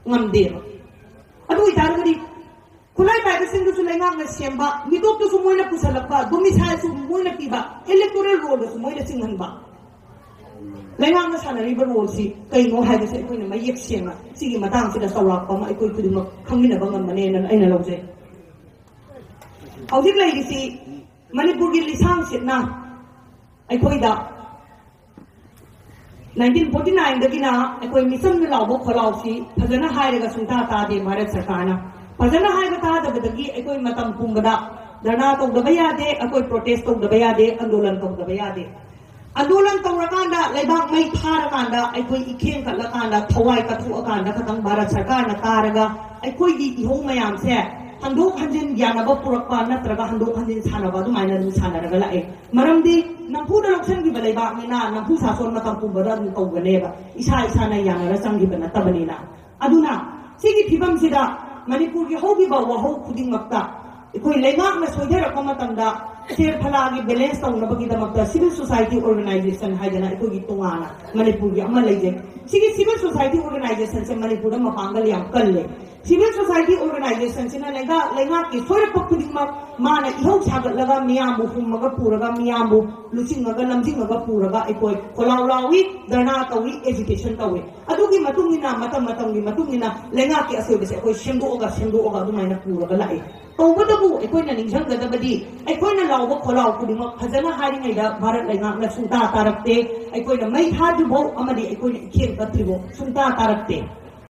ꯉꯝꯗꯦꯕ꯫ ꯑꯗꯨ ꯑꯣꯏꯇꯥꯔꯒꯗꯤ ꯈꯨꯠꯂꯥꯏ ꯄꯥꯏꯕꯁꯤꯡꯗꯨꯁꯨ ꯂꯩꯉꯥꯛꯅ ꯁꯦꯝꯕ, ꯃꯤꯇꯣꯞꯇꯨꯁꯨ ꯃꯣꯏꯅ ꯄꯨꯁꯜꯂꯛꯄ, ꯗꯣꯃꯤꯁꯥꯏꯜꯁꯨ ꯃꯣꯏꯅ ꯄꯤꯕ, ꯏꯂꯦꯛꯇꯣꯔꯦꯜ ꯔꯣꯜꯗꯁꯨ ꯃꯣꯏꯅ ꯆꯤꯡꯍꯟꯕ꯫ ꯂꯩꯉꯥꯛꯅ ꯁꯥꯟꯅꯔꯤꯕ ꯔꯣꯜꯁꯤ ꯀꯩꯅꯣ ꯍꯥꯏꯕꯁꯤ ꯑꯩꯈꯣꯏꯅ ꯃꯌꯦꯛ ꯁꯦꯡꯅ ꯁꯤꯒꯤ ꯃꯇꯥꯡꯁꯤꯗ ꯆꯥꯎꯔꯥꯛꯄ ꯑꯃ ꯑꯩꯈꯣꯏ ꯈꯨꯗꯤꯡꯃꯛ ꯈꯪꯃꯤꯟꯅꯕ ꯉꯝꯒꯅꯦꯅ ꯑꯩꯅ ꯂꯧꯖꯩ꯫ ꯍꯧꯖꯤꯛ ꯂꯩꯔꯤꯁꯤ ꯃꯅꯤꯄꯨꯔꯒꯤ ꯂꯤꯁꯥꯡꯁꯤꯠꯅ ꯑꯩꯈꯣꯏꯗ nineteen forty nine ꯗꯒꯤꯅ ꯑꯩꯈꯣꯏ ꯃꯤꯆꯝꯅ ꯂꯥꯎꯕ ꯈꯣꯜꯂꯥꯎꯁꯤ ꯐꯖꯅ ꯍꯥꯏꯔꯒ ꯁꯨꯡꯇꯥ ꯇꯥꯗꯦ ꯚꯥꯔꯠ ꯁꯔꯀꯥꯔꯅ꯫ ꯐꯖꯅ ꯍꯥꯏꯕ ꯇꯥꯗꯕꯗꯒꯤ ꯑꯩꯈꯣꯏ ꯃꯇꯝ ꯄꯨꯝꯕꯗ ꯙꯔꯅꯥ ꯇꯧꯗꯕ ꯌꯥꯗꯦ, ꯑꯩꯈꯣꯏ ꯄ꯭ꯔꯣꯇꯦꯁ ꯇꯧꯗꯕ ꯌꯥꯗꯦ, ꯑꯟꯗꯣꯂꯟ ꯇꯧꯗꯕ ꯌꯥꯗꯦ꯫ ꯑꯟꯗꯣꯂꯟ ꯇꯧꯔꯀꯥꯟꯗ, ꯂꯩꯕꯥꯛ ꯃꯩ ꯊꯥꯔꯀꯥꯟꯗ, ꯑꯩꯈꯣꯏ ꯏꯈꯦꯡ ꯀꯠꯂꯀꯥꯟꯗ, ꯊꯋꯥꯏ ꯀꯠꯊꯣꯛꯑꯀꯥꯟꯗ ꯈꯛꯇꯪ ꯚꯥꯔꯠ ꯁꯔꯀꯥꯔꯅ ꯇꯥꯔꯒ ꯑꯩꯈꯣꯏꯒꯤ ꯏꯍꯧ ꯃꯌꯥꯝꯁꯦ ꯍꯟꯗꯣꯛ ꯍꯟꯖꯤꯟ ꯌꯥꯅꯕ ꯄꯨꯔꯛꯄ ꯅꯠꯇ꯭ꯔꯒ ꯍꯟꯗꯣꯛ ꯍꯟꯖꯤꯟ ꯁꯥꯟꯅꯕ ꯑꯗꯨꯃꯥꯏꯅ ꯑꯗꯨꯝ ꯁꯥꯟꯅꯔꯒ ꯂꯥꯛꯑꯦ꯫ ꯃꯔꯝꯗꯤ ꯅꯝꯐꯨꯗ ꯂꯧꯁꯤꯟꯈꯤꯕ ꯂꯩꯕꯥꯛꯅꯤꯅ ꯅꯝꯐꯨ ꯁꯥꯁꯣꯟ ꯃꯇꯝ ꯄꯨꯝꯕꯗ ꯑꯗꯨꯝ ꯇꯧꯒꯅꯦꯕ, ꯏꯁꯥ ꯏꯁꯥꯅ ꯌꯥꯅꯔ ꯆꯪꯈꯤꯕ ꯅꯠꯇꯕꯅꯤꯅ꯫ ꯑꯗꯨꯅ ꯁꯤꯒꯤ ꯐꯤꯕꯝꯁꯤꯗ ꯃꯅꯤꯄꯨꯔꯒꯤ ꯍꯧꯈꯤꯕ ꯋꯥꯍꯧ ꯈꯨꯗꯤꯡꯃꯛꯇ ꯑꯩꯈꯣꯏ ꯂꯩꯉꯥꯛꯅ ꯁꯣꯏꯊꯔꯛꯄ ꯃꯇꯝꯗ ꯁꯦꯜ ꯐꯂꯥꯒꯤ balance ꯇꯧꯅꯕꯒꯤꯗꯃꯛꯇ civil society organisation ꯍꯥꯏꯗꯅ ꯑꯩꯈꯣꯏꯒꯤ ꯇꯣꯉꯥꯟꯅ ꯃꯅꯤꯄꯨꯔꯒꯤ ꯑꯃ ꯂꯩꯖꯩ꯫ ꯁꯤꯒꯤ civil society organisationꯁꯦ ꯃꯅꯤꯄꯨꯔꯗ ꯃꯄꯥꯡꯒꯜ ꯌꯥꯝ ꯀꯜꯂꯦ꯫ Civil society organisationꯁꯤꯅ ꯂꯩꯉꯥꯛ ꯂꯩꯉꯥꯛꯀꯤ ꯁꯣꯏꯔꯛꯄ ꯈꯨꯗꯤꯡꯃꯛ ꯃꯥꯅ ꯏꯍꯧ ꯁꯥꯒꯠꯂꯒ ꯃꯤꯌꯥꯝꯕꯨ ꯍꯨꯝꯃꯒ ꯄꯨꯔꯒ ꯃꯤꯌꯥꯝꯕꯨ ꯂꯨꯆꯤꯡꯉꯒ ꯂꯝꯖꯤꯡꯉꯒ ꯄꯨꯔꯒ ꯑꯩꯈꯣꯏ ꯈꯣꯜꯂꯥꯎ ꯂꯥꯎꯏ, ꯙꯔꯅꯥ ꯇꯧꯏ, agitation ꯇꯧꯏ꯫ ꯑꯗꯨꯒꯤ ꯃꯇꯨꯡ ꯏꯟꯅ ꯃꯇꯝ ꯃꯇꯝꯒꯤ ꯃꯇꯨꯡ ꯏꯟꯅ ꯂꯩꯉꯥꯛꯀꯤ ꯑꯁꯣꯏꯕꯁꯦ ꯑꯩꯈꯣꯏ ꯁꯦꯝꯗꯣꯛꯑꯒ ꯁꯦꯝꯗꯣꯛꯑꯒ ꯑꯗꯨꯃꯥꯏꯅ ꯄꯨꯔꯒ ꯂꯥꯛꯏ꯫ ꯇꯧꯕꯇꯕꯨ ꯑꯩꯈꯣꯏꯅ ꯅꯤꯡꯁꯤꯡꯒꯗꯕꯗꯤ ꯑꯩꯈꯣꯏꯅ ꯂꯥꯎꯕ ꯈꯣꯜꯂꯥꯎ ꯈꯨꯗꯤꯡꯃꯛ ꯐꯖꯅ ꯍꯥꯏꯔꯤꯉꯩꯗ ꯚꯥꯔꯠ ꯂꯩꯉꯥꯛꯅ ꯁꯨꯡꯇꯥ ꯇꯥꯔꯛꯇꯦ꯫ ꯑꯩꯈꯣꯏꯅ ꯃꯩ ꯊꯥꯗ꯭ꯔꯤꯐꯥꯎ ꯑꯃꯗꯤ ꯑꯩꯈꯣꯏꯅ ꯏꯈꯦꯟ ꯀꯠꯇ꯭ꯔꯤꯐꯥꯎ ꯁꯨꯡꯇꯥ ꯇꯥꯔꯛꯇꯦ꯫